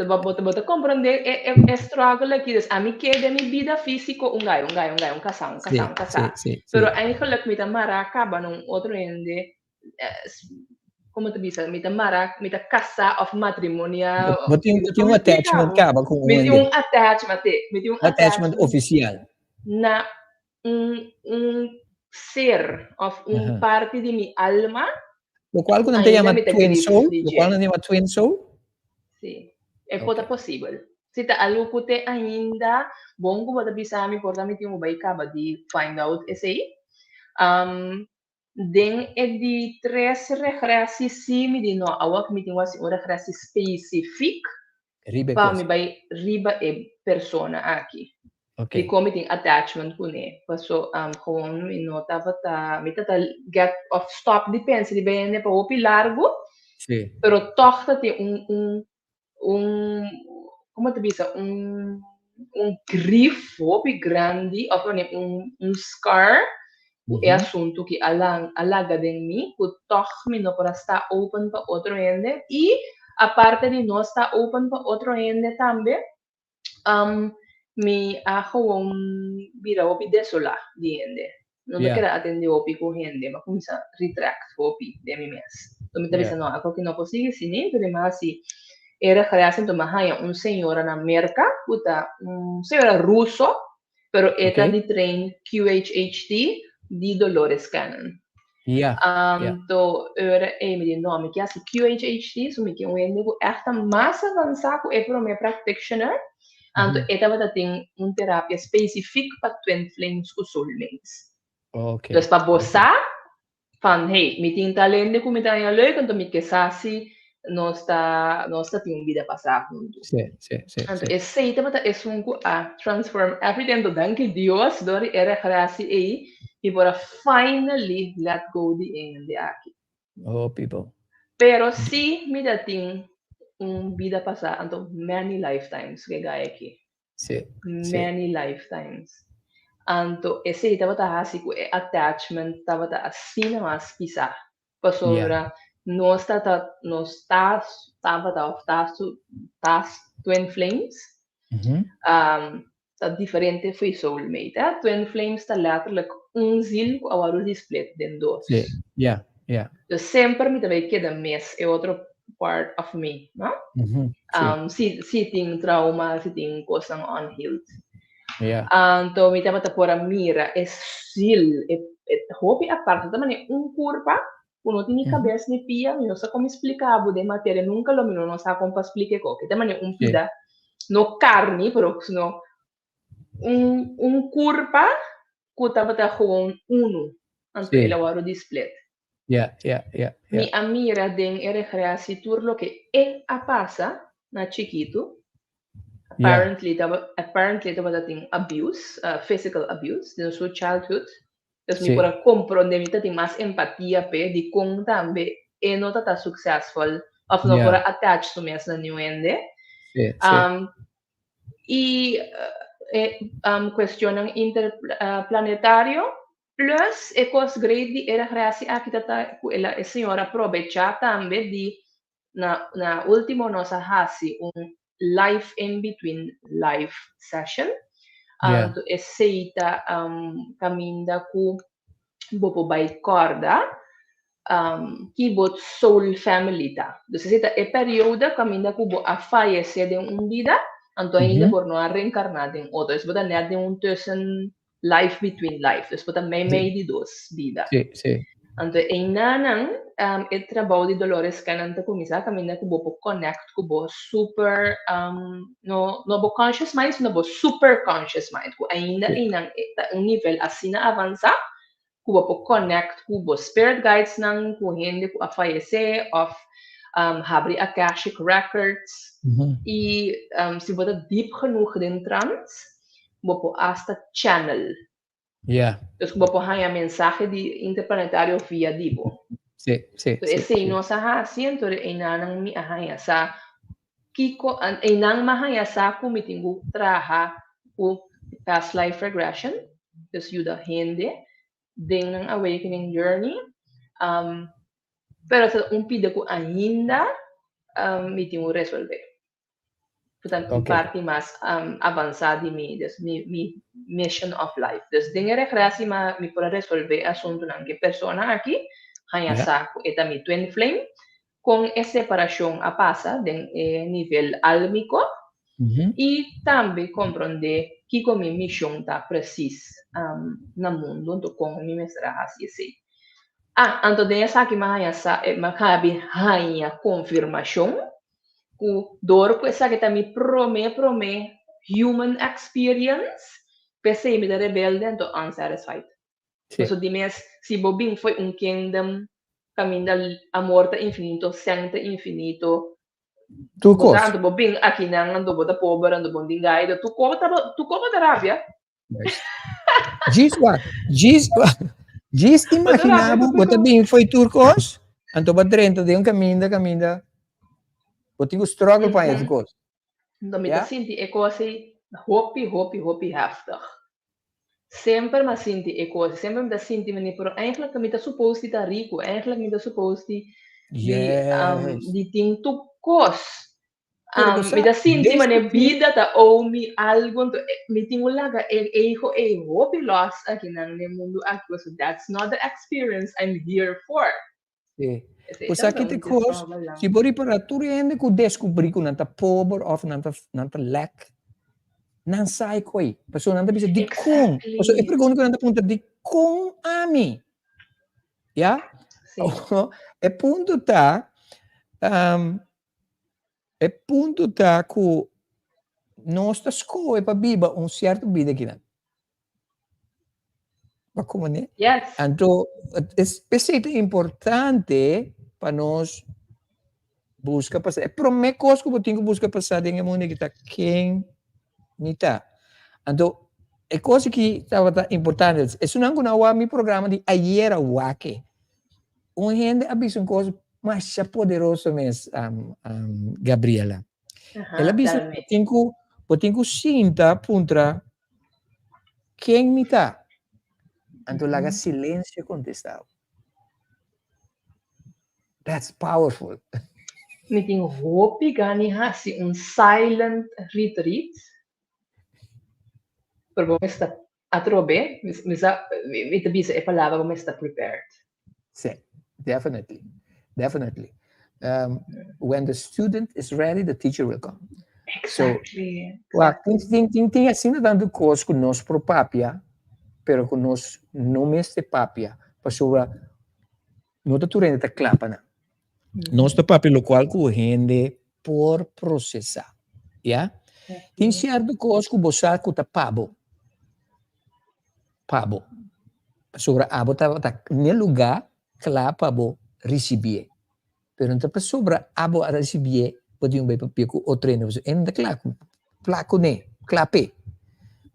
Bo, bo, bo ta comprende e, e, e struggle aki. Dus ami ke den mi bida físico un guy, un guy, un guy, un casá, un casá, un casá. Pero eigenlijk mi ta mará caba na un otro hende, eh, como ta bisa, mi ta mará, mi ta casá of matrimonia. Bo tin un attachment caba cu un Mi tin un attachment, te, mi tin un attachment oficial. Na un, un. ser òf un parti di mi alma. Lo kual ku nan ta yama twin soul? Lo kual nan ta yama twin soul? Sí, e por ta posibel. Si ta algu ku te ainda bon ku bo ta bisa mi, por ta mi tin ku bai kaba di find out esei. Den e di tres regresi sí mi di no, awor mi tin ku hasi un regresi spesifik Riba e pa kos. mi bai riba e persona aki. Ok. Dikon mi tin attachment kuné? Paso gewoon mi no tabata, mi tabata get of stop di pensa riba hende pa hopi largu, pero tòg ta tin un un un komo ta bisa un un grief hopi grandi of un un scar ku e asuntu ki a a laga den mi ku tòg mi no por a sta open pa otro hende i aparte di no sta open pa otro hende tambe mi a gewoon bira hopi desolá di hende. No ta keda atendé hopi ku hende, mi a kuminsá retract hopi den mi mes. Enton mi ta bisa no, akor ki no por sigui asina, pero mi a hasi e regreso, enton mi a haña un señora na Merka ku ta un señora ruso pero e ta di train QHHT di Dolores Cannon. Anto ora ei mi di no, mi ke hasi QHHT, so mi ke un hende ku ègt ta mas avansá ku e promé practitioner. Anto e tabata tin un terapia spesifik pa twin flames ku soulmates. Dus pa bo sa van hey, mi tin tal hende ku mi ta haña leuk, anto mi ke sa si nos ta nos ta tin un bida pasá huntu. Sí, sí, sí, Anto sí. esei tabata esun ku a transform everything, anto danki Dios dor di e regresi ei mi por a finally let go di e hende aki. Oh people. Pero si mi ta tin un bida pasá, anto many lifetimes ku e guy aki. Sí, sí. Many lifetimes. Anto esei tabata hasi ku e attachment tabata asina mas pisá. Pasobra nos ta ta nos ta tabata of ta su ta twin flames. Ta diferente fo'i soulmate, eh. Twin flames ta letterlijk un ziel ku a wòrdu di split den dos. Sí, ja, ja. Dus semper mi ta bay keda mis e otro part of me, no? Sí. Si, si tin trauma, si tin cosnan unhealed. Ja. Anto mi tabata por a mira e ziel, e, e hopi apart, ta manera un curpa ku no tin ni kabes ni pia, mi no sa kon mi splika bo den materia, nunka lo mi no sa kon pa splika e koki. Ta manera un pida, no karni, pero sino un, un kurpa ku tabata gewoon unu, anto el a wòrdu di split. Mi a mira den e regresi tur loke e a pasa na chikitu. Apparently apparently tabata tin abuse, physical abuse den su childhood. Dus mi por a komprondé, mi ta tin mas empatia p'e dikon tambe e no ta ta successful òf no por a attach su mes na niun hende. I e cuestionnan interplanetario plus e cos great di e regresi aki ta ta cu el a e señor a probecha tambe di na na ultimo nos a haci un life in between life session anto esey ta caminda cu bo por bai corda ki bo soul family ta. Dus esei ta e periodo kaminda ku bo a fayesé den un bida, anto ainda por no a reenkarná den otro. Dus bo ta nèt den un tussen life between life. Dus bo ta meimei di dos bida. Sí, sí. Anto einanan e trabou di Dolores Cannon ta kuminsá kaminda ku bo por connect ku bo super no no bo conscious mind sino bo super conscious mind ku ainda einan ta un nivel asina avansá ku bo por connect ku bo spirit guides nan, ku hende ku a fayesé òf habri Akashic records. I si bo ta diep genoeg den trans, bo por asta channel. Dus ku bo por haña mensahe di interplanetario via di bo. So esei nos a hasi, anto einanan mi a haña sa kiko, einan mi a haña sa ku mi tin ku traha ku past life regression, dus yuda hende den nan awakening journey. Pero ta un pida ku ainda mi tin ku resolve. Ku ta un parti mas avansá di mi, dus mi mi mission of life. Dus den e regresi mi por a resolve e asuntunan ku e persona aki haña sa ku e ta mi twin flame, kon e separashon a pasa den e nivel álmiko i tambe komprondé. Kiko mi mishon ta presis na mundu, anto kon mi mester a hasi esei. Ah, anto den esaki mi a haña sa, mi a habi haña konfirmashon ku dor ku esaki ta mi promé promé human experience, p'esei mi ta rebelde anto unsatisfied. Pasobra di mes, si bo bin fo'i un kingdom kaminda amor ta infinito, sèn ta infinito, Tur bo kos. sa, anto bo bin akinan, anto bo ta pober, anto bo no tin gaida, tur kos ta tur kos bo ta rabia. Djis wak, djis wak, djis Bo ta imaginá rabia bo, tur bo ta kos. bin fo'i tur kos, anto bo a drenta den un kaminda kaminda bo tin ku struggle pa haña tur kos. Anto mi ta sinti e kos ei hopi, hopi, hopi heftig. Semper mi a sinti e kos, semper mi ta sinti meni, pero eigenlijk mi ta supos di ta riku, eigenlijk mi ta supos di di di tin tur kos. Mi ta sinti mane bida ta owe mi algu, anto mi tin ku laga e ego ei hopi los akinan den mundu aki, pasobra that's not the experience I'm here for. Sí. Bo sa ki te kos, si bo ripará tur hende ku deskubrí ku nan ta pober òf nan ta nan ta lèk, nan sa e koi. Pasobra nan ta bisa, dikon? Pasobra e pregunta ku nan ta puntra, dikon ami? Ya? E punto ta, e punto ta ku nos ta skohe pa biba un sierto bida akinan. Pa como ne? Yes. Anto, es p'esei ta importante pa nos busca pa sa. E prome cos cu bo tin cu busca pa sa den e mundo aki ta ken mi ta. Anto, e cos aki tabata importante. Esunnan cu no a wak mi programa di ayera wak-e. Un hende a bisa un cos masha poderoso mes, Gabriela. El a bisa, Tell me. bo tin cu, bo tin cu sinta puntra Ken mi ta? Anto laga silencio contesta bo. That's powerful. Mi tin hopi gana hasi un silent retreat. Pero bo mester atrobe, mi sa, mi ta bisa e palabra bo mester prepared. Sí, definitely, definitely. When the student is ready, the teacher will come. Exactly. So, wak, tin, tin, tin, tin asina tantu kos ku nos por papia, pero ku nos no mester papia, pasobra no ta tur hende ta kla pa nan. Nos ta papia lokual ku hende por prosesá, ya. Tin sierto kos ku bo sa ku ta pa bo, pa bo. Pasobra abo tabata n'e lugá kla pa bo risibié. Pero no ta pasobra abo a risibié bo tin ku bai papia ku otro hende pasobra e no ta kla ku kla kuné, kla p'e.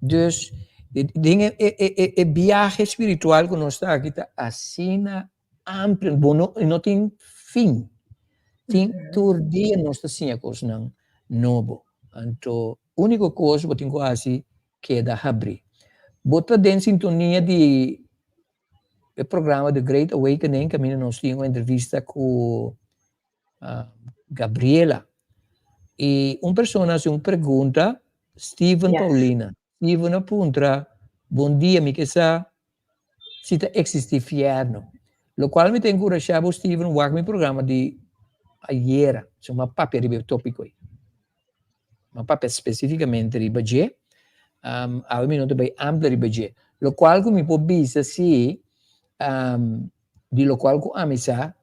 Dus, den e e e biahe spiritual ku nos ta aki ta asina amplio, bo no no tin fin. Tin tur dia nos ta siña kosnan nobo. Anto úniko kos bo tin ku hasi keda habrí. Bo ta den sintonia di e programa The Great Awakening kaminda nos tin un entrevista ku Gabriela. I un persona hasi un pregunta, Steven Paulina. Steven a puntra, Bon dia, mi ke sa si ta eksistí fièrnu. Lokual mi ta enkurashá bo Steven wak mi programa di ayera, so mi a papia riba e tópiko ei. Mi a papia spesífikamente riba dje, awe mi no ta bai amplia riba dje. Lokual ku mi por bisa si, di lokual ku ami sa,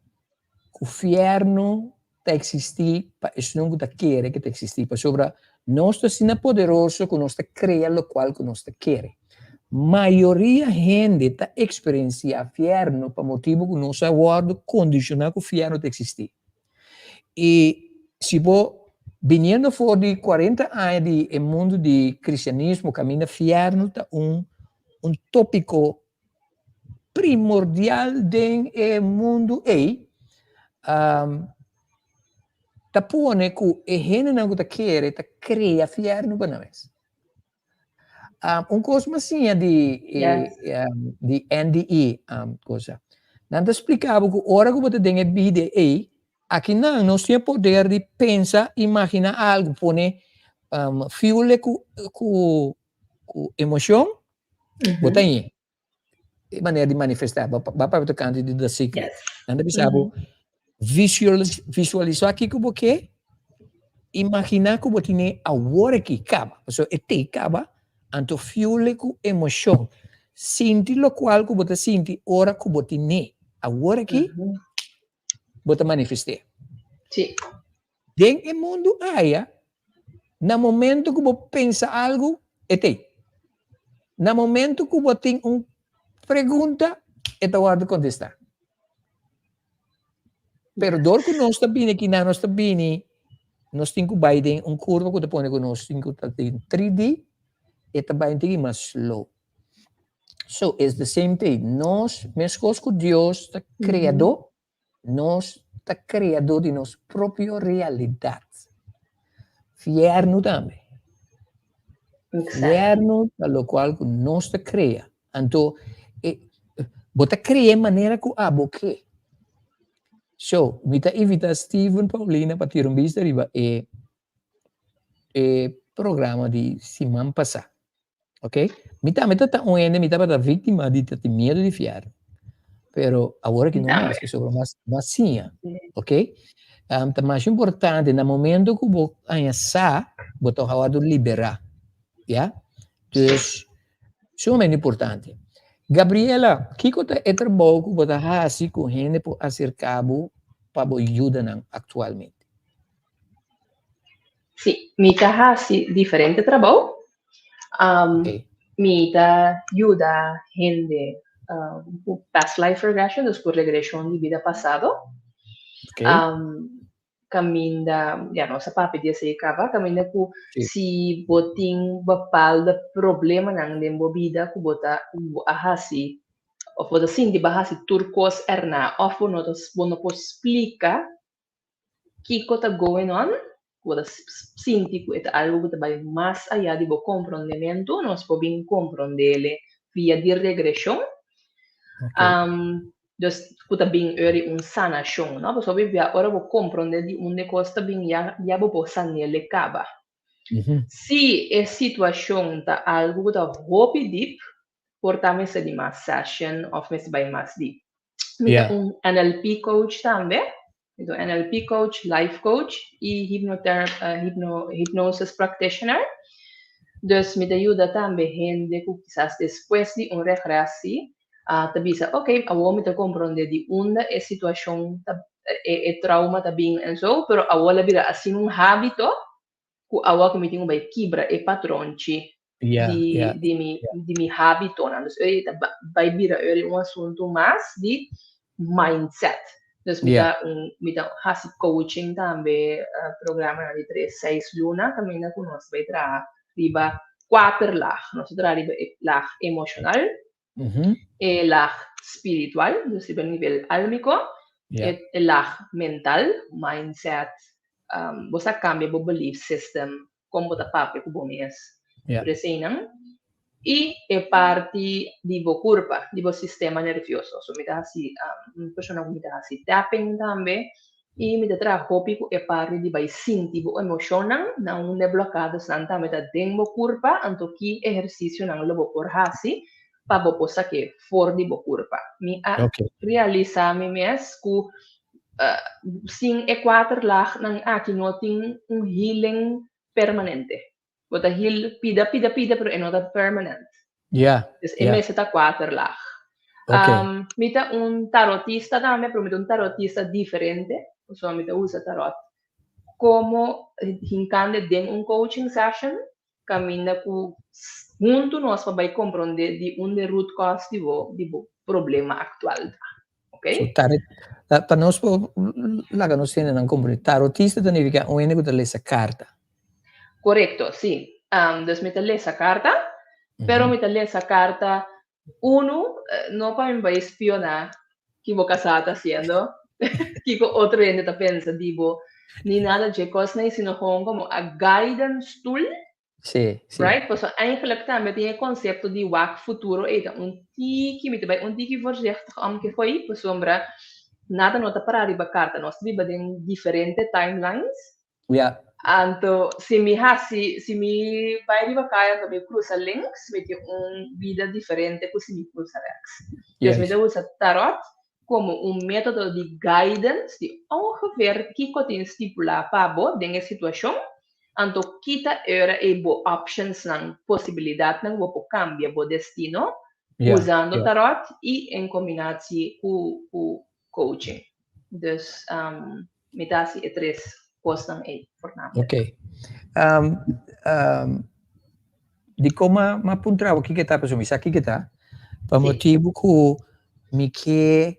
ku fièrnu ta eksistí pa esnan ku ta kere ku ta eksistí, pasobra nos ta asina poderoso ku nos ta krea lokual ku nos ta kere. Mayoria hende ta eksperensiá fièrnu pa motibu ku nos a wòrdu kondishoná ku fièrnu ta eksistí. I si bo biniendo for di kuarenta aña di e mundu di kristianismo kaminda fièrnu ta un un tópiko primordial den e mundu ei, ta pone ku e hendenan ku ta kere ta krea fièrnu pa nan mes. Un kos mi a siña di di NDE cosa, nan ta splika bo ku ora ku bo ta den e bida ei, akinan nos tin e poder di pensa, imaginá algu, pone fuel ku ku ku emocion, bo ta yin. E manera di manifesta, ba papia tocante di The Secret. Nan ta bisa bo, visualisa kico bo ke, imagina cu bo tine awor aki caba, pasobra e tei caba, Anto fuel ku emoshon. Sinti lokual ku bo ta sinti ora ku bo tin'é. Awor aki bo ta manifest'é. Den e mundu aya, na momento ku bo pensa algu, e t'ei. Na momento ku bo tin un pregunta, e ta wòrdu kontestá. Pero dor ku nos ta bini akinan, nos ta bini, nos tin ku bai den un kurva ku ta pone ku nos tin ku ta den 3D, e ta bai un tiki mas slow. So, it's the same thing. Nos, meskos ku Dios ta kreadó, nos ta kreadó di nos propio realidat. Fièrnu tambe. Fièrnu ta lokual ku nos ta krea. Anto, e, bo ta krea e manera ku abo ke. So, mi ta invitá Steven Paulina pa tira un bista riba e e programa di siman pasá. Ok? Mi tambe ta ta un hende, mi tabata víktima di ta tin miedu di fièrnu. Pero awor aki no mas, pasobra mas mas siña. Ok? Um, ta mas importante na momento ku bo haña sa, bo ta wòrdu liberá. Ya? Dus, sumamente importante. Gabriela, kiko ta e trabou ku bo ta hasi ku hende por aserká bo pa bo yuda nan aktualmente? Sí, mi ta hasi diferente trabou. Mi ta yuda hende ku past life regression, dus ku regreshon di bida pasado. Kaminda, ya nos a papia di esei kaba, kaminda ku si bo tin bepaalde problemanan den bo bida ku bo ta ku bo a hasi òf bo ta sinti bo a hasi tur kos erna òf bo no ta bo no por splika kiko ta going on, ku bo ta sinti ku e ta algu ku ta bai mas ayá di bo komprondementu, nos por bin komprondele via di regreshon. Dus ku ta bin eur di un sanashon, no? Pasobra hopi bia ora bo komprondé di unda e kos ta bin ya ya bo por san'el e kaba. Si e situashon ta algu ku ta hopi dip, por ta mester di mas session òf mester bai mas dip. Mi ta un NLP coach tambe. Mi ta un NLP coach, life coach i hypnosis practitioner. Dus mi ta yuda tambe hende ku kisas despues di un regresi ta bisa, ok, awor mi ta komprondé di unda e situashon ta, e trauma ta bin en so, pero awor el a bira asina un hábito ku awor ku mi tin ku bai kibra e patronchi di di mi di mi hábitonan. Dus ey ta bai bira ey un asuntu mas di mindset. Dus mi ta un mi ta hasi coaching tambe, programanan di tres seis luna kaminda ku nos bai traha riba kuater lag. Nos ta traha riba e lag emoshonal, e lag spiritual, dus riba nivel álmiko, e lag mental, mindset, bo sa kambia bo belief system, kon bo ta papia ku bo mes, tur eseinan, i e parti di bo kurpa, di bo sistema nervioso. So mi ta hasi un persona ku mi ta hasi tapping tambe, i mi ta traha hopi ku e parti di bai sinti bo emoshonnan na unda e blokadosnan tambe ta den bo kurpa, anto ki ehersisionan lo bo por hasi pa bo por sak'é for di bo kurpa. Mi a realisá mi mes ku sin e kuater lagnan aki no tin un healing permanente. Bo ta heal pida, pida, pida, pero e no ta permanent. Dus e mester ta kuater lag. Mi ta un tarotista tambe, pero mi ta un tarotista diferente. Pasobra mi ta usa tarot komo hinkando den un coaching session kaminda ku huntu nos pa bai komprondé di unda e root cause di bo di bo problema aktual ta. Ok? So tarot, pa nos por laga nos hendenan komprondé, tarotista ta nifiká un hende ku ta lesa karta. Korekto, si. Dus mi ta lesa karta, pero mi ta lesa karta unu, no pa mi bai spioná ki bo kasá ta hasiendo, kiko otro hende ta pensa di bo, ni nada dje kosnan, sino gewoon komo a guidance tool. Sí, sí. Right? Pasobra eigenlijk tambe tin e konsepto di wak futuro ei ta un tiki, mi ta bai un tiki voorzichtig om ke fo'i, pasobra nada no ta pará riba karta. Nos ta biba den diferente timelines. Anto si mi hasi, si mi bai riba kaya anto mi krusa links, mi tin un bida diferente ku si mi krusa rèks. Dus mi ta usa tarot komo un método di guidance di ongeveer kiko tin stipulá pa bo den e situashon. Anto kita era e bo options nan, posibilidad nan bo por cambia bo destino usando tarot y en combinatie cu coaching. Dus mi ta hasi e tres cosnan ey voornamelijk. Ok. Dikon m'a puntra bo kiko ta, pasobra mi sa kiko ta, pa motibu ku mi ke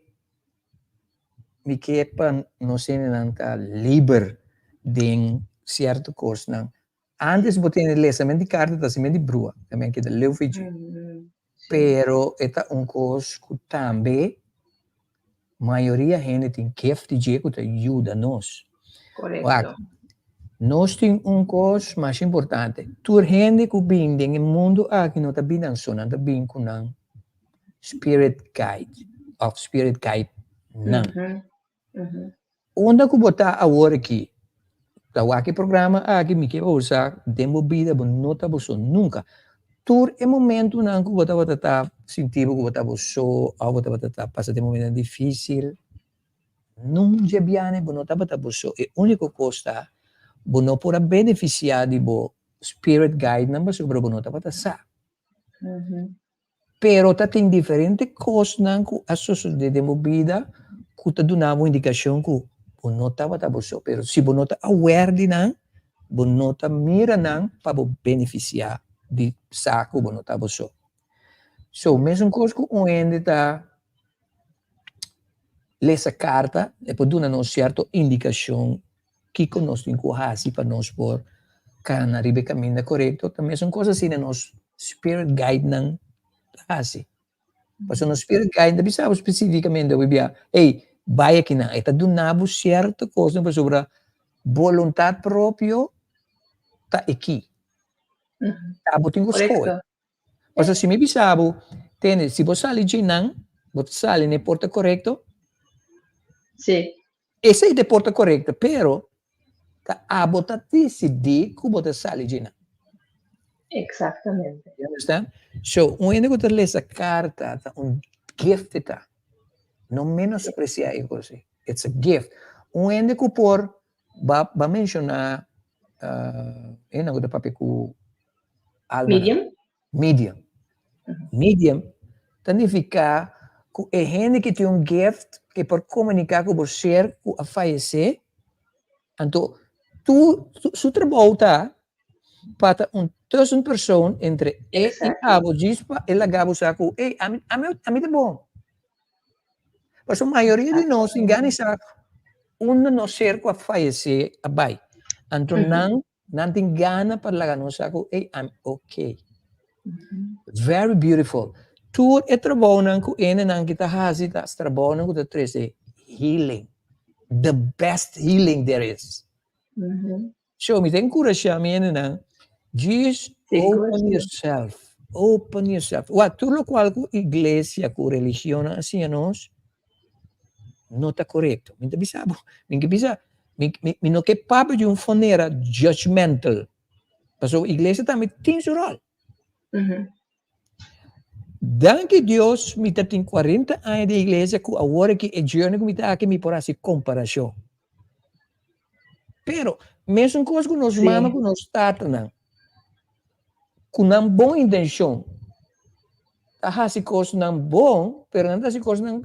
pa nos hendenan ta liber den sierto kosnan. Antes bo tene lesamento di karta ta hasimentu di brua, tambe a keda leu for dje. Pero e ta un kos ku tambe mayoria hende tin gift di dje ku ta yuda nos. Wak, nos tin un kos mas importante. Tur hende ku bin den e mundu aki no ta bin nan so, nan ta bin ku nan spirit guide of spirit guide nan. Unda ku bo ta awor aki, ta wak e programa aki, mi ke usa den bo bida, bo no ta bo so nunka. Tur e momentunan ku bo tabata ta sinti bo ku bo ta bo so òf bo tabata ta pasa den momentunan difísil, nun dje biaha bo no tabata bo so. E úniko kos ta bo no por a benefisiá di bo spirit guide nan pasobra bo no tabata sa. Pero ta tin diferente kosnan ku a sosodé den bo bida ku ta duna bo indikashon ku bo no tabata bo so. Pero si bo no ta aware di nan, bo no ta mira nan pa bo benefisiá di sa ku bo no ta bo so. So, mesun kos ku un hende ta lesa karta, e por duna nos sierto indikashon kiko nos tin ku hasi pa nos por kana riba e kaminda korekto, ta mesun kos asina nos spirit guide nan ta hasi. Pasobra nos spirit guide ta bisa bo spesifikamente hopi bia, ey, bai akinan. E ta duna bo sierto kosnan pasobra boluntat propio ta e key. Ta bo tin ku skohe. Pasobra si mi bisa bo, tende, si bo sali djinan, bo ta sali na e porta korekto? Si. Esei ta e porta korekto, pero ta abo ta disidí ku bo ta sali djinan. Exactamente. You understand? So, un hende ku ta lesa karta ta un gift e ta. No menospresiá e kos ei. It's a gift. Un hende ku por, ba ba menshoná hende ku ta papia ku almanan. Medium? Medium. Medium ta nifiká ku e hende ki tin un gift ke por komuniká ku bo ser ku a fayesé, anto tur su trabou ta pa ta un tussenpersoon entre e i abo djis pa e laga bo sa ku ey ami ami ta bon. Pasobra mayoria di nos tin gana di sa unda nos ser ku a fayesé a bai. Anto nan Nan tin gana pa laga nos sa ku ey I'm okay. Very beautiful. Tur e trabounan ku hendenan ki ta hasi ta trabounan ku ta trese healing. The best healing there is. So mi ta enkurashá mi hendenan, just open yourself. Open yourself. Wak, tur lokual ku iglesia, ku religionnan a siña nos, no ta korekto. Mi ta bisa bo, mi ke bisa, mi, mi, mi no ke papia di un manera judgmental. Pasobra iglesia tambe tin su rol. Danki Dios mi ta tin 40 aña di iglesia ku awor aki e journey ku mi ta aki mi por hasi komparashon. Pero mesun kos ku nos mama ku nos tatanan ku nan bon intenshon ta hasi kosnan bon, pero nan ta hasi kosnan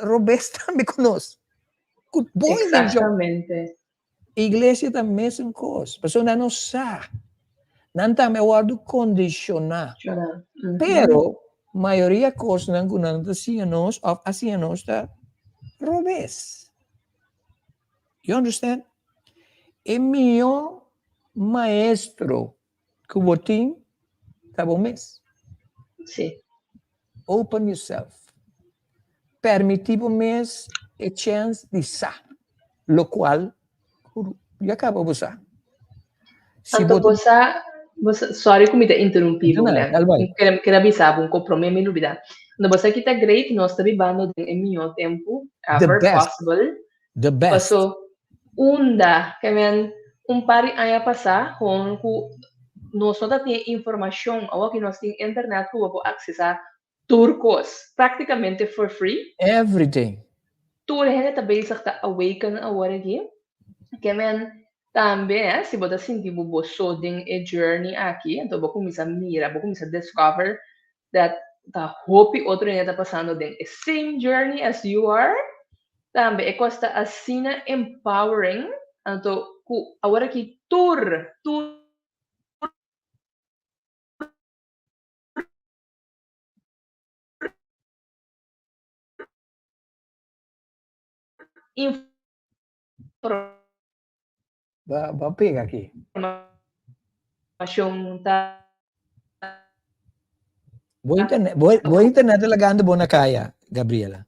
robes tambe ku nos. Ku bon intenshon. Iglesia ta mesun kos, pasobra nan no sa. Nan tambe a wòrdu kondishoná. Pero mayoria kosnan ku nan ta siña nos òf a siña nos ta robes. You understand? E mihó maestro ku bo tin ta bo mes. Sí. Open yourself. Permití bo mes e chèns di sa lokual ku ya kaba bo sa. Si Anto bo sa, bo sa, sorry ku mi ta interumpí bo, Glenn. Mi kere bisa bo un kos promé mi lubidá. Anto bo sa ki ta great, nos ta bibando den e mihó tempu ever possible. The best. Paso unda ke men un par di aña pasá kon ku nos no ta tin e informashon, awor ki nos tin internet ku bo por aksesá tur kos práktikamente for free. Everything. Tur hende ta bezig ta awaken awor aki. Ke men. Tambe, si bo ta sinti bo bo so den e journey aki, anto bo kuminsá mira, bo kuminsá discover that ta hopi otro hende ta pasando den e same journey as you are. Tambe e kos ta asina empowering, anto ku awor aki tur, tur Ba, ba pega aki. Informacion ta. Bo internet, bo, bo internet ta lagando bo na kaya, Gabriela.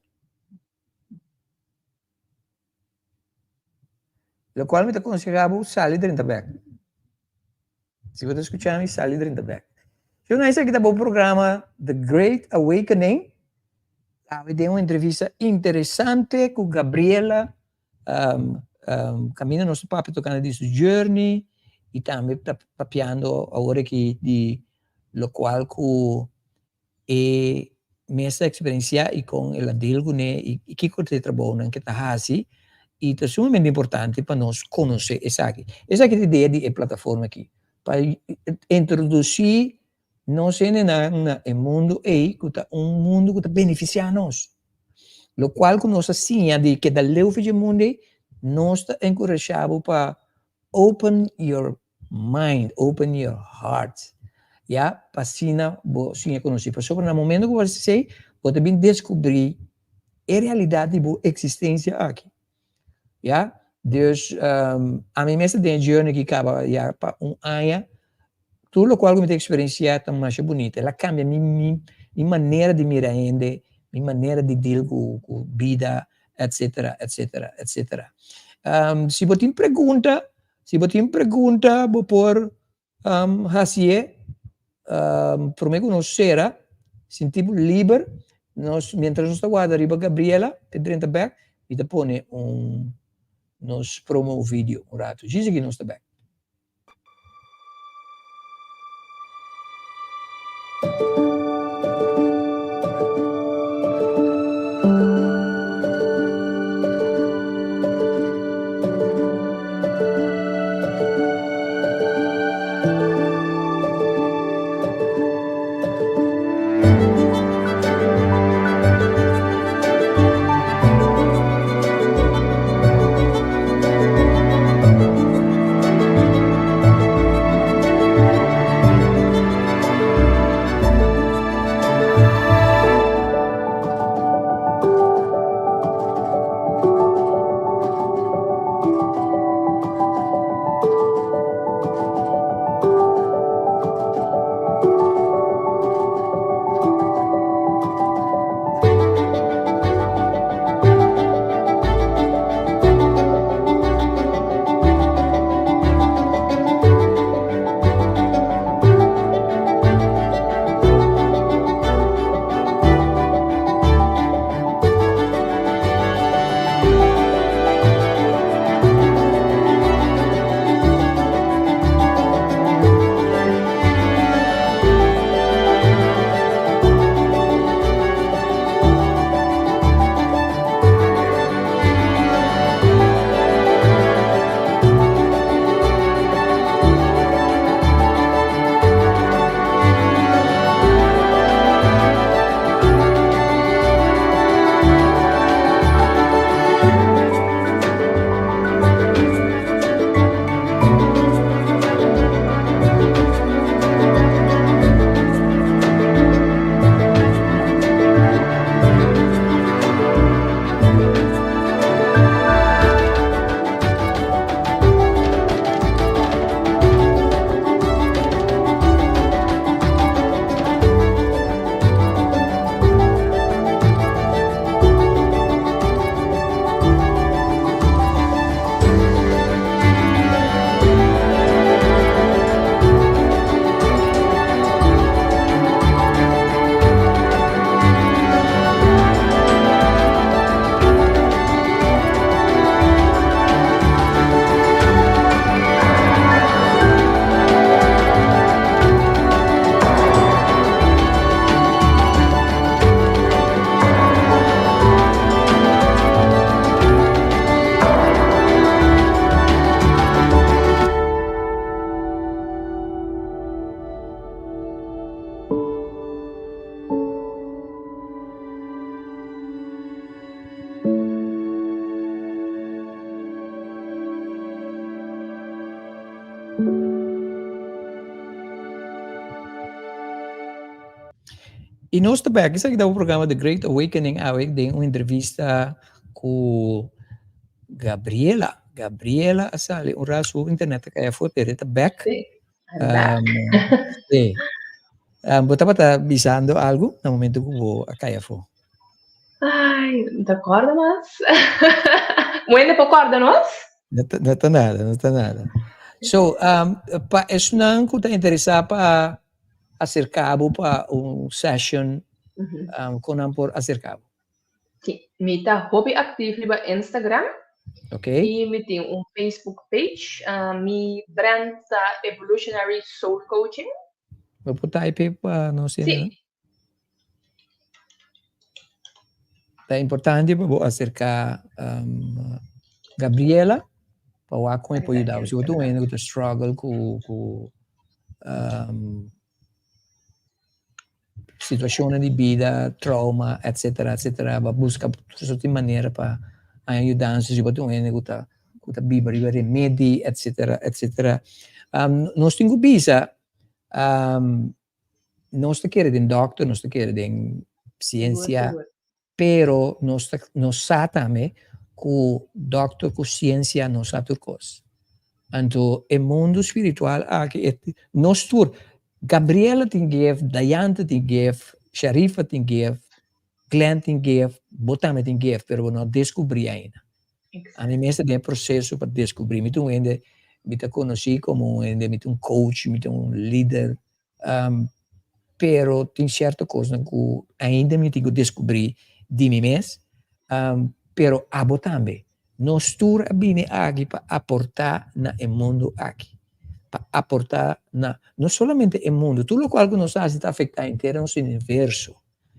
Locual mi ta aconseha bo sali drenta bek. Si bo ta scucha mi, sali drenta bek. Yo na esaki ta bo programa The Great Awakening. Awe den un entrevista interesante cu Gabriela um, um, caminda nos ta papia tocando di su journey y tambe ta papiando awor aki di locual cu e mes ta experiencia y con el a deal cune y kico ta e trabounan ke ta haci y ta sumamente importante pa nos conoce esaki. Esaki ta idea di e plataforma aki, pa introduci nos hendenan na e mundo ey cu ta un mundo cu ta beneficia nos. Locual cu nos a siña di keda leu for dje mundo ey, nos ta encurasha bo pa open your mind, open your heart, ya, pa asina bo siña conoci. Pasobra na momento cu bo haci esey, bo ta bin descubri e realidad di bo existencia aki, ya. Dus, ami mes ta den e journey aki caba ya pa un aña, tur locual cu mi ta experiencia ta masha bunita. El a cambia mi mi manera di mira hende, mi manera di deal cu bida, etcetera, etcetera, etcetera. Si bo tin pregunta, Si bo tin pregunta bo por hacié prome cu nos cera, sinti bo liber, nos mientras nos ta warda riba Gabriela p'e drenta bek, mi ta pone un nos promo video un rato, djis aki nos ta bek. I nos ta bek. Esaki ta un programa The Great Awakening awe den un entrevista ku Gabriela. Gabriela a sali un ras su internet a kai afó, pero e ta bek. Sí, I'm back. Sí. Bo tabata bisando algu na momento ku bo a kai afó? Ai, no ta kòrda mas. Wende por kòrda nos? No ta, no ta nada, no ta nada. So, pa esnan ku ta interesá pa aserká bo pa un session, kon nan por aserká bo? Sí, mi ta hopi aktief riba Instagram. Okay. I mi tin un Facebook page. Mi brand ta Evolutionary Soul Coaching. Bo por type pa nos Sí. Ta importante pa bo aserká Gabriela pa wak kon e por yuda bo. Si bo ta un hende ku ta struggle ku ku situashonnan di bida, trauma, etsetera, etsetera, bo a buska tur sorti manera pa haña yudansa. Si bo ta un hende ku ta ku ta biba riba remedi, etsetera, etsetera. Nos tin ku bisa Nos ta kere den dokter, nos ta kere den siensia, pero nos ta nos sa tambe ku dokter ku siensia no sa tur kos. Anto e mundu spiritual aki e nos tur, Gabriela tin gift, Dayanta tin gift, Sharifa tin gift, Glenn tin gift, bo tambe tin gift, pero bo no a deskubrí ainda. Ami mes ta den e proseso pa deskubrí. Mi ta un hende, mi ta konosí komo un hende, mi ta un coach, mi ta un lider, pero tin sierto kosnan ku ainda mi tin ku deskubrí di mi mes, pero abo tambe. Nos tur a bini aki pa aportá na e mundu aki, pa aportá na no solamente e mundu, tur lokual ku nos hasi ta afektá henter nos universo.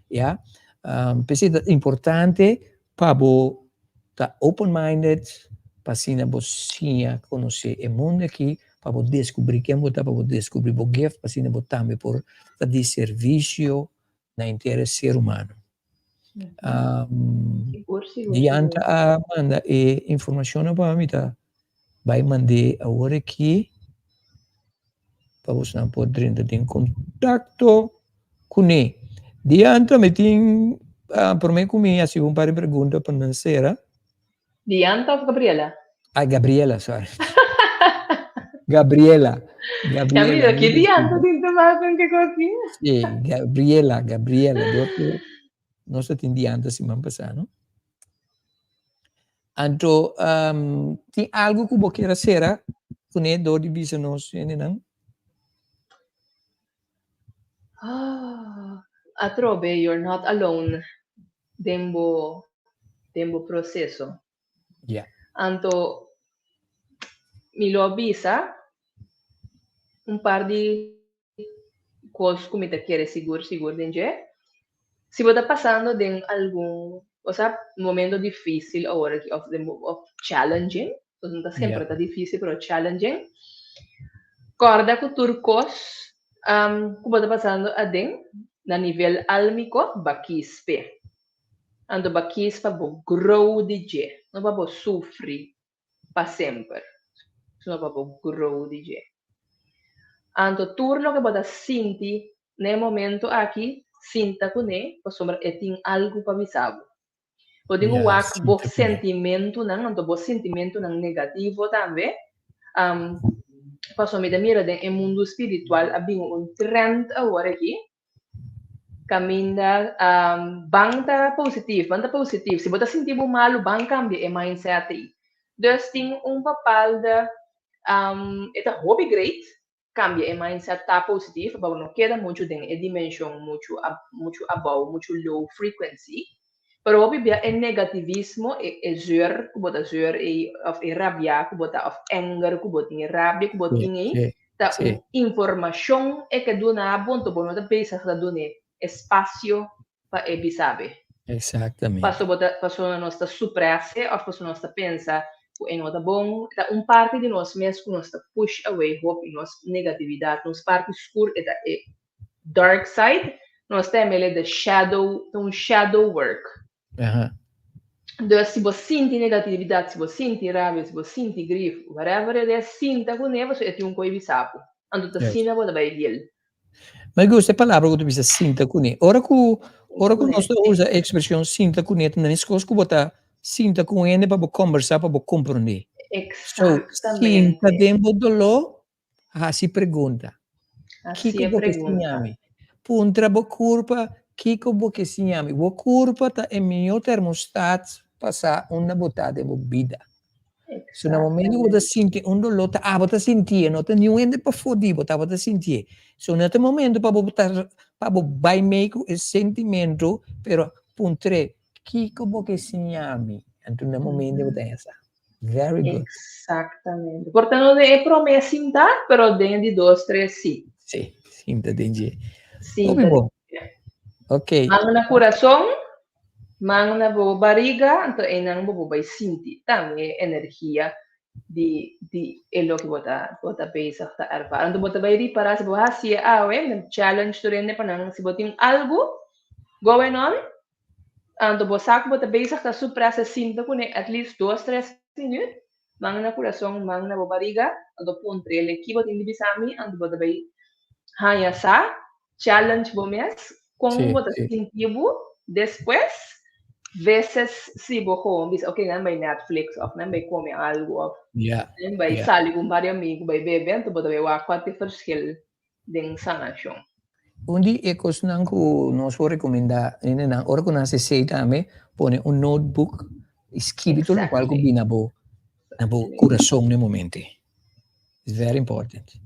Ya, p'esei ta importante pa bo ta open minded, pa asina bo siña konosé e mundu aki, pa bo deskubrí ken bo ta, pa bo deskubrí bo gift, pa asina bo tambe por ta di servisio na henter e ser humano. Dianta a manda e informashonnan pa mi, ta bai mand'é awor aki. Pa bosnan por drenta den kontakto kuné. Dianta mi tin promé ku mi hasi un par di pregunta pa nan sera. Dianta òf Gabriela? Ay, Gabriela, sorry. Gabriela. Gabriela. Ya mira, ki Dianta tin te maken ke koki? Sí, Gabriela, Gabriela. Nos ta tin Dianta siman pasá, no? Anto, tin algu ku bo kier a sera kuné dor di bisa nos hendenan? Ah, atrobe, you're not alone den bo, den bo proseso. Yeah. Anto, mi lo a bisa un par di kos ku mi ta kere sigur sigur den dje. Si bo ta pasando den algun, osea, momento difísil awor aki òf den bo òf challenging, no ta semper ta difísil pero challenging, kòrda ku tur kos ku bo ta pasando aden na nivel álmiko bo a kis p'e. Anto bo a kis pa bo grow di dje, no pa bo sufri pa semper, sino pa bo grow di dje. Anto tur loke bo ta sinti na e momento aki, sinta kuné, pasobra e tin algu pa bisa bo. Bo tin ku wak bo sentimentunan, anto bo sentimentunan negativo tambe, pasobra mi ta mira den e mundu spiritual a bin un trend awor aki, Kaminda ban ta positief, ban ta positief. Si bo ta sinti bo malu, ban kambia e mindset ei. Dus tin un bepaalde, e ta hopi great, kambia e mindset ta positief, pa bo no keda muchu den e dimenshon muchu muchu abou, muchu low frequency. Pero hopi bia e negativismo, e e zeur ku bo ta zeur ei, òf e rabiá ku bo ta, òf anger ku bo tin, e rabia ku bo tin ei, ta un informashon e ke duna bo, anto bo no ta bezig ta dun'é espasio pa e bisa be. Exactamente. Paso bo ta, pasobra nos ta supres'e òf pasobra nos ta pensa ku e no ta bon, ta un parti di nos mes ku nos ta push away hopi nos negatividat, nos parti skur e ta e dark side, nos ta yam'el the shadow, ta un shadow work. Dus si bo sinti negatividad, si bo sinti rabia, si bo sinti grief, whatever it is, sinta kuné pasobra e tin un koe bisa bo. Anto ta asina bo ta bai heal. Mi gusta e palabra ku ta bisa sinta kuné. Ora ku ora ku nos ta usa e ekspreshon sinta kuné ta meskos ku bo ta sinta ku un hende pa bo kombersá, pa bo komprondé. So, sinta den bo doló, hasi pregunta. Kiko bo ke siña mi? Puntra bo kurpa kiko bo ke siña mi. Bo kurpa ta e mihó termostat pa sa unda bo ta den bo bida. So na momento ku bo ta sinti un doló ta abo ta sintié, no ta niun hende pafó di bo, ta abo ta sintié. So no ta momento pa bo ta pa bo bai mei ku e sentimento, pero puntr'é, kiko bo ke siña mi? Anto na momento bo ta hesa. Very good. Exactamente. Por ta no den e promé sinta, pero den e di dos, tres sí. Sí, sinta den dje. Sinta Hopi bon. den dje. Ok. Man na kurason, Man na bo bariga, anto einan bo bo bai sinti tambe e energia di di e loke bo ta bo ta bezig ta ervara. Anto bo ta bai ripará si bo hasi e awe, mi challenge tur hende pa nan si bo tin algu going on, anto bo sa ku bo ta bezig ta supres e sinta kuné at least dos tres minüt, man na kurason, man na bo bariga, anto puntra el ki bo tin di bisa mi, anto bo ta bai haña sa Challenge bo mes kon bo ta sinti bo despues veces si bo gewoon bisa ok nan bai Netflix of nan bai come algo of nan bai sali ku un par di amigo bai bebe anto bo ta bai wak kua ta e verschil den sanashon. Un di e kosnan ku nos por rekomendá hendenan ora ku nan hasi esei tambe pone un notebook i skibi tur lokual ku bini na bo na bo kurason na e momento ei. It's very important.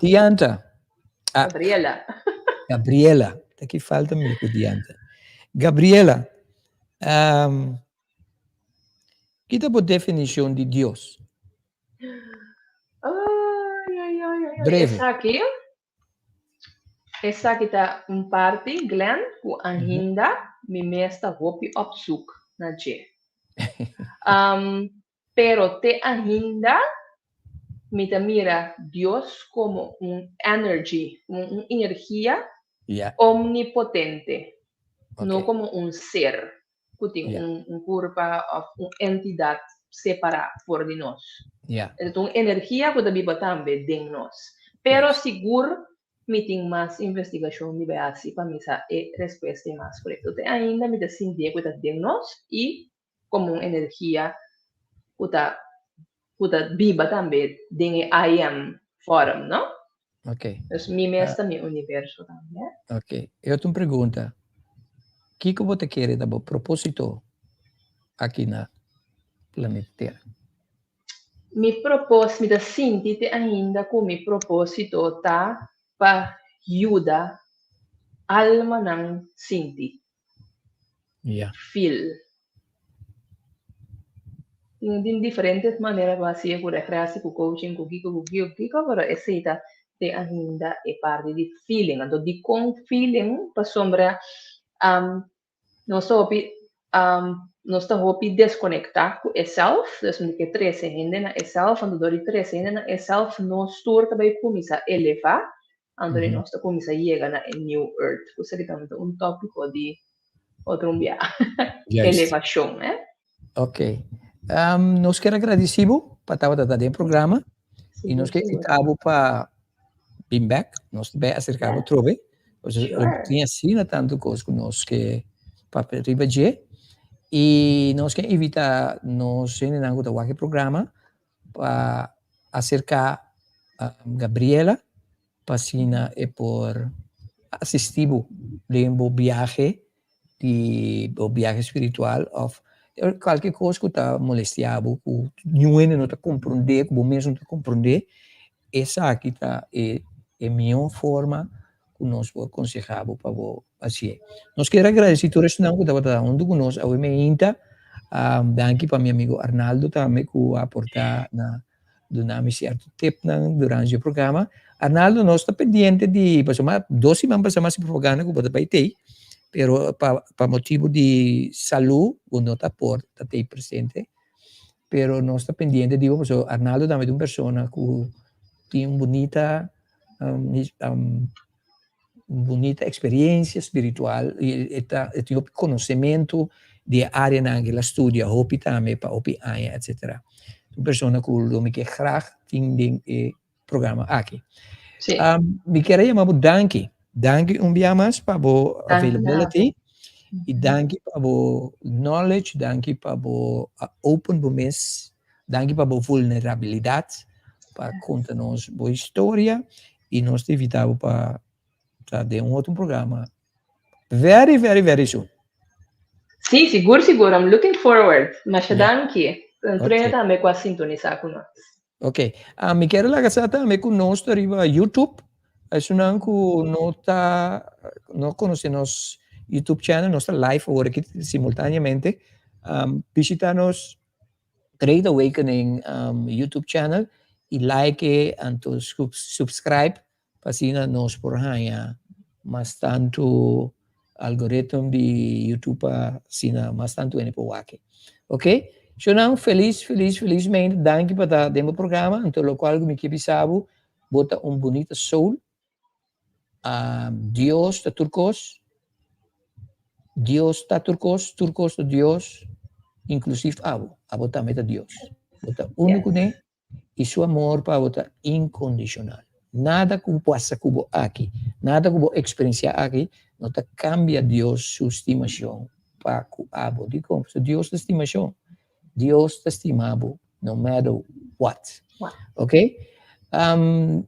Dianta. Ah, Gabriela. Gabriela. Ta ki falta mi ku Dianta. Gabriela. Ki ta bo definishon di Dios? Ay, ay, ay, ay. Breve. Esaki, esaki ta un parti, Glenn, ku ainda mi mes ta hopi op zoek na dje. Pero te ainda mi ta mira Dios como un energy, como un energia omnipotente, no como un ser cu tin un curpa of un entidad separa for di nos. E ta un energia cu ta biba tambe den nos. Pero sigur mi tin mas investigacion di bay haci pa mi sa e respuesta e mas corecto. Te ainda mi ta sinti cu e ta den nos y komo un energia ku ta ku ta biba tambe den e I am vorm, no? Ok. Dus mi mes ta mi universo tambe. Ok. E otro un pregunta. Kiko bo ta kere ta bo propósito aki na planeta Tera? Mi propos, mi ta sinti te ainda ku mi propósito ta pa yuda almanan sinti. Feel. Tin tin diferentes manera pa hasié ku regresi, ku coaching, ku kiko, ku kiko, ku kiko, pero esei ta te ainda e parti di feeling. Anto dikon feeling? Pasobra nos ta hopi nos ta hopi deskonektá ku e sèlf, dus mi ke trese hende na e sèlf, anto dor di trese hende na e sèlf nos tur ta bai kuminsá elevá Anto di nos ta kuminsá yega na e new earth, ku esaki tambe ta un tópiko di otro un bia. Elevashon, eh? Ok. Nos kier a gradisí bo pa tabata ta den programa i nos ke invitá bo pa bin bèk. Nos ta bai aserká bo atrobe. Pasobra tin asina tantu kos ku nos ke papia riba dje. I nos ke invitá nos hendenan ku ta wak e programa pa aserká Gabriela pa asina e por asistí bo den bo biahe di bo biahe spiritual òf kualke kos ku ta molestiá bo ku niun hende no ta komprondé ku bo mes no ta komprondé esaki ta e mihó forma ku nos por konsehá bo pa bo hasié. Nos kier a gradesí tur esnan ku tabata huntu ku nos awe meinta. Danki pa mi amigo Arnaldo tambe ku a aportá na duna mi sierto tipnan durante e programa. Arnaldo, nos ta pendiente di, pasobra dos siman pasá mi a hasi propaganda ku bo ta bai tei, pero pa pa motibu di salú bo no ta por ta tei presente. Pero nos ta pendiente di bo pasobra Arnaldo tambe ta un persona ku tin un bunita bunita experiencia spiritual y e ta e tin hopi conocemento di e areanan ke el a studia hopi tambe pa hopi aña etcetera. Un persona ku lo mi ke graag tin den e programa aki. Mi ke yama bo danki. Danki un bia mas pa bo availability. I danki pa bo knowledge, danki pa bo open bo mes, danki pa bo vulnerabilidat, pa konta nos bo historia i nos ta invitá bo pa ta den un otro programa very, very, very soon. Si, sigur, sigur. I'm looking forward. Masha danki. Okay. Tambe ku a sintonisá ku nos. Ok. Mi ke laga sa tambe ku nos ta riba YouTube. Esnan ku no ta no konosé nos YouTube channel, nos ta live awor aki simultáneamente. Bishitá nos Great Awakening YouTube channel i like anto subscribe pa asina nos por haña mas tantu algoritmo di YouTube pa asina mas tantu hende por wak. Ok? Shonnan, felis, felis, felismente. Danki pa ta den programa. Anto lokual ku mi ke bisa bo, bo ta un bunita soul. Dios ta tur kos. Dios ta tur kos, tur kos ta Dios, inklusive abo. Abo tambe ta Dios. Bo ta úniko ne i su amor pa bo ta inkondishonal. Nada ku pasa ku bo aki, nada ku bo eksperensiá aki, no ta kambia Dios su stimashon pa ku abo. Dikon? Pasobra Dios ta stimashon. Dios ta stima bo no matter what. Ok?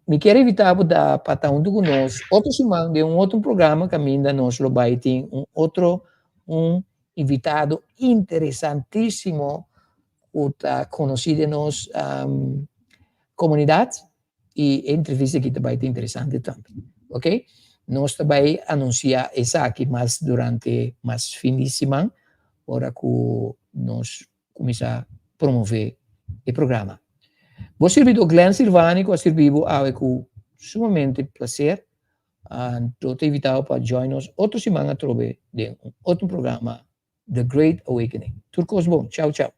Mi ke invitá bo da pa ta huntu ku nos otro siman den un otro programa kaminda nos lo bai tin un otro un invitado interesantísimo ku ta konosí den nos komunidat i e entrevista aki ta bai ta interesante tambe. Ok? Nos ta bai anunsiá esaki mas durante mas fin di siman ora ku nos kuminsá promové e programa. Bo sirbidó Glenn Silvani ku a sirbi bo awe ku sumamente plaser. Anto ta invitá bo pa join nos otro siman atrobe den un otro programa, The Great Awakening. Tur kos bon. Chau chau.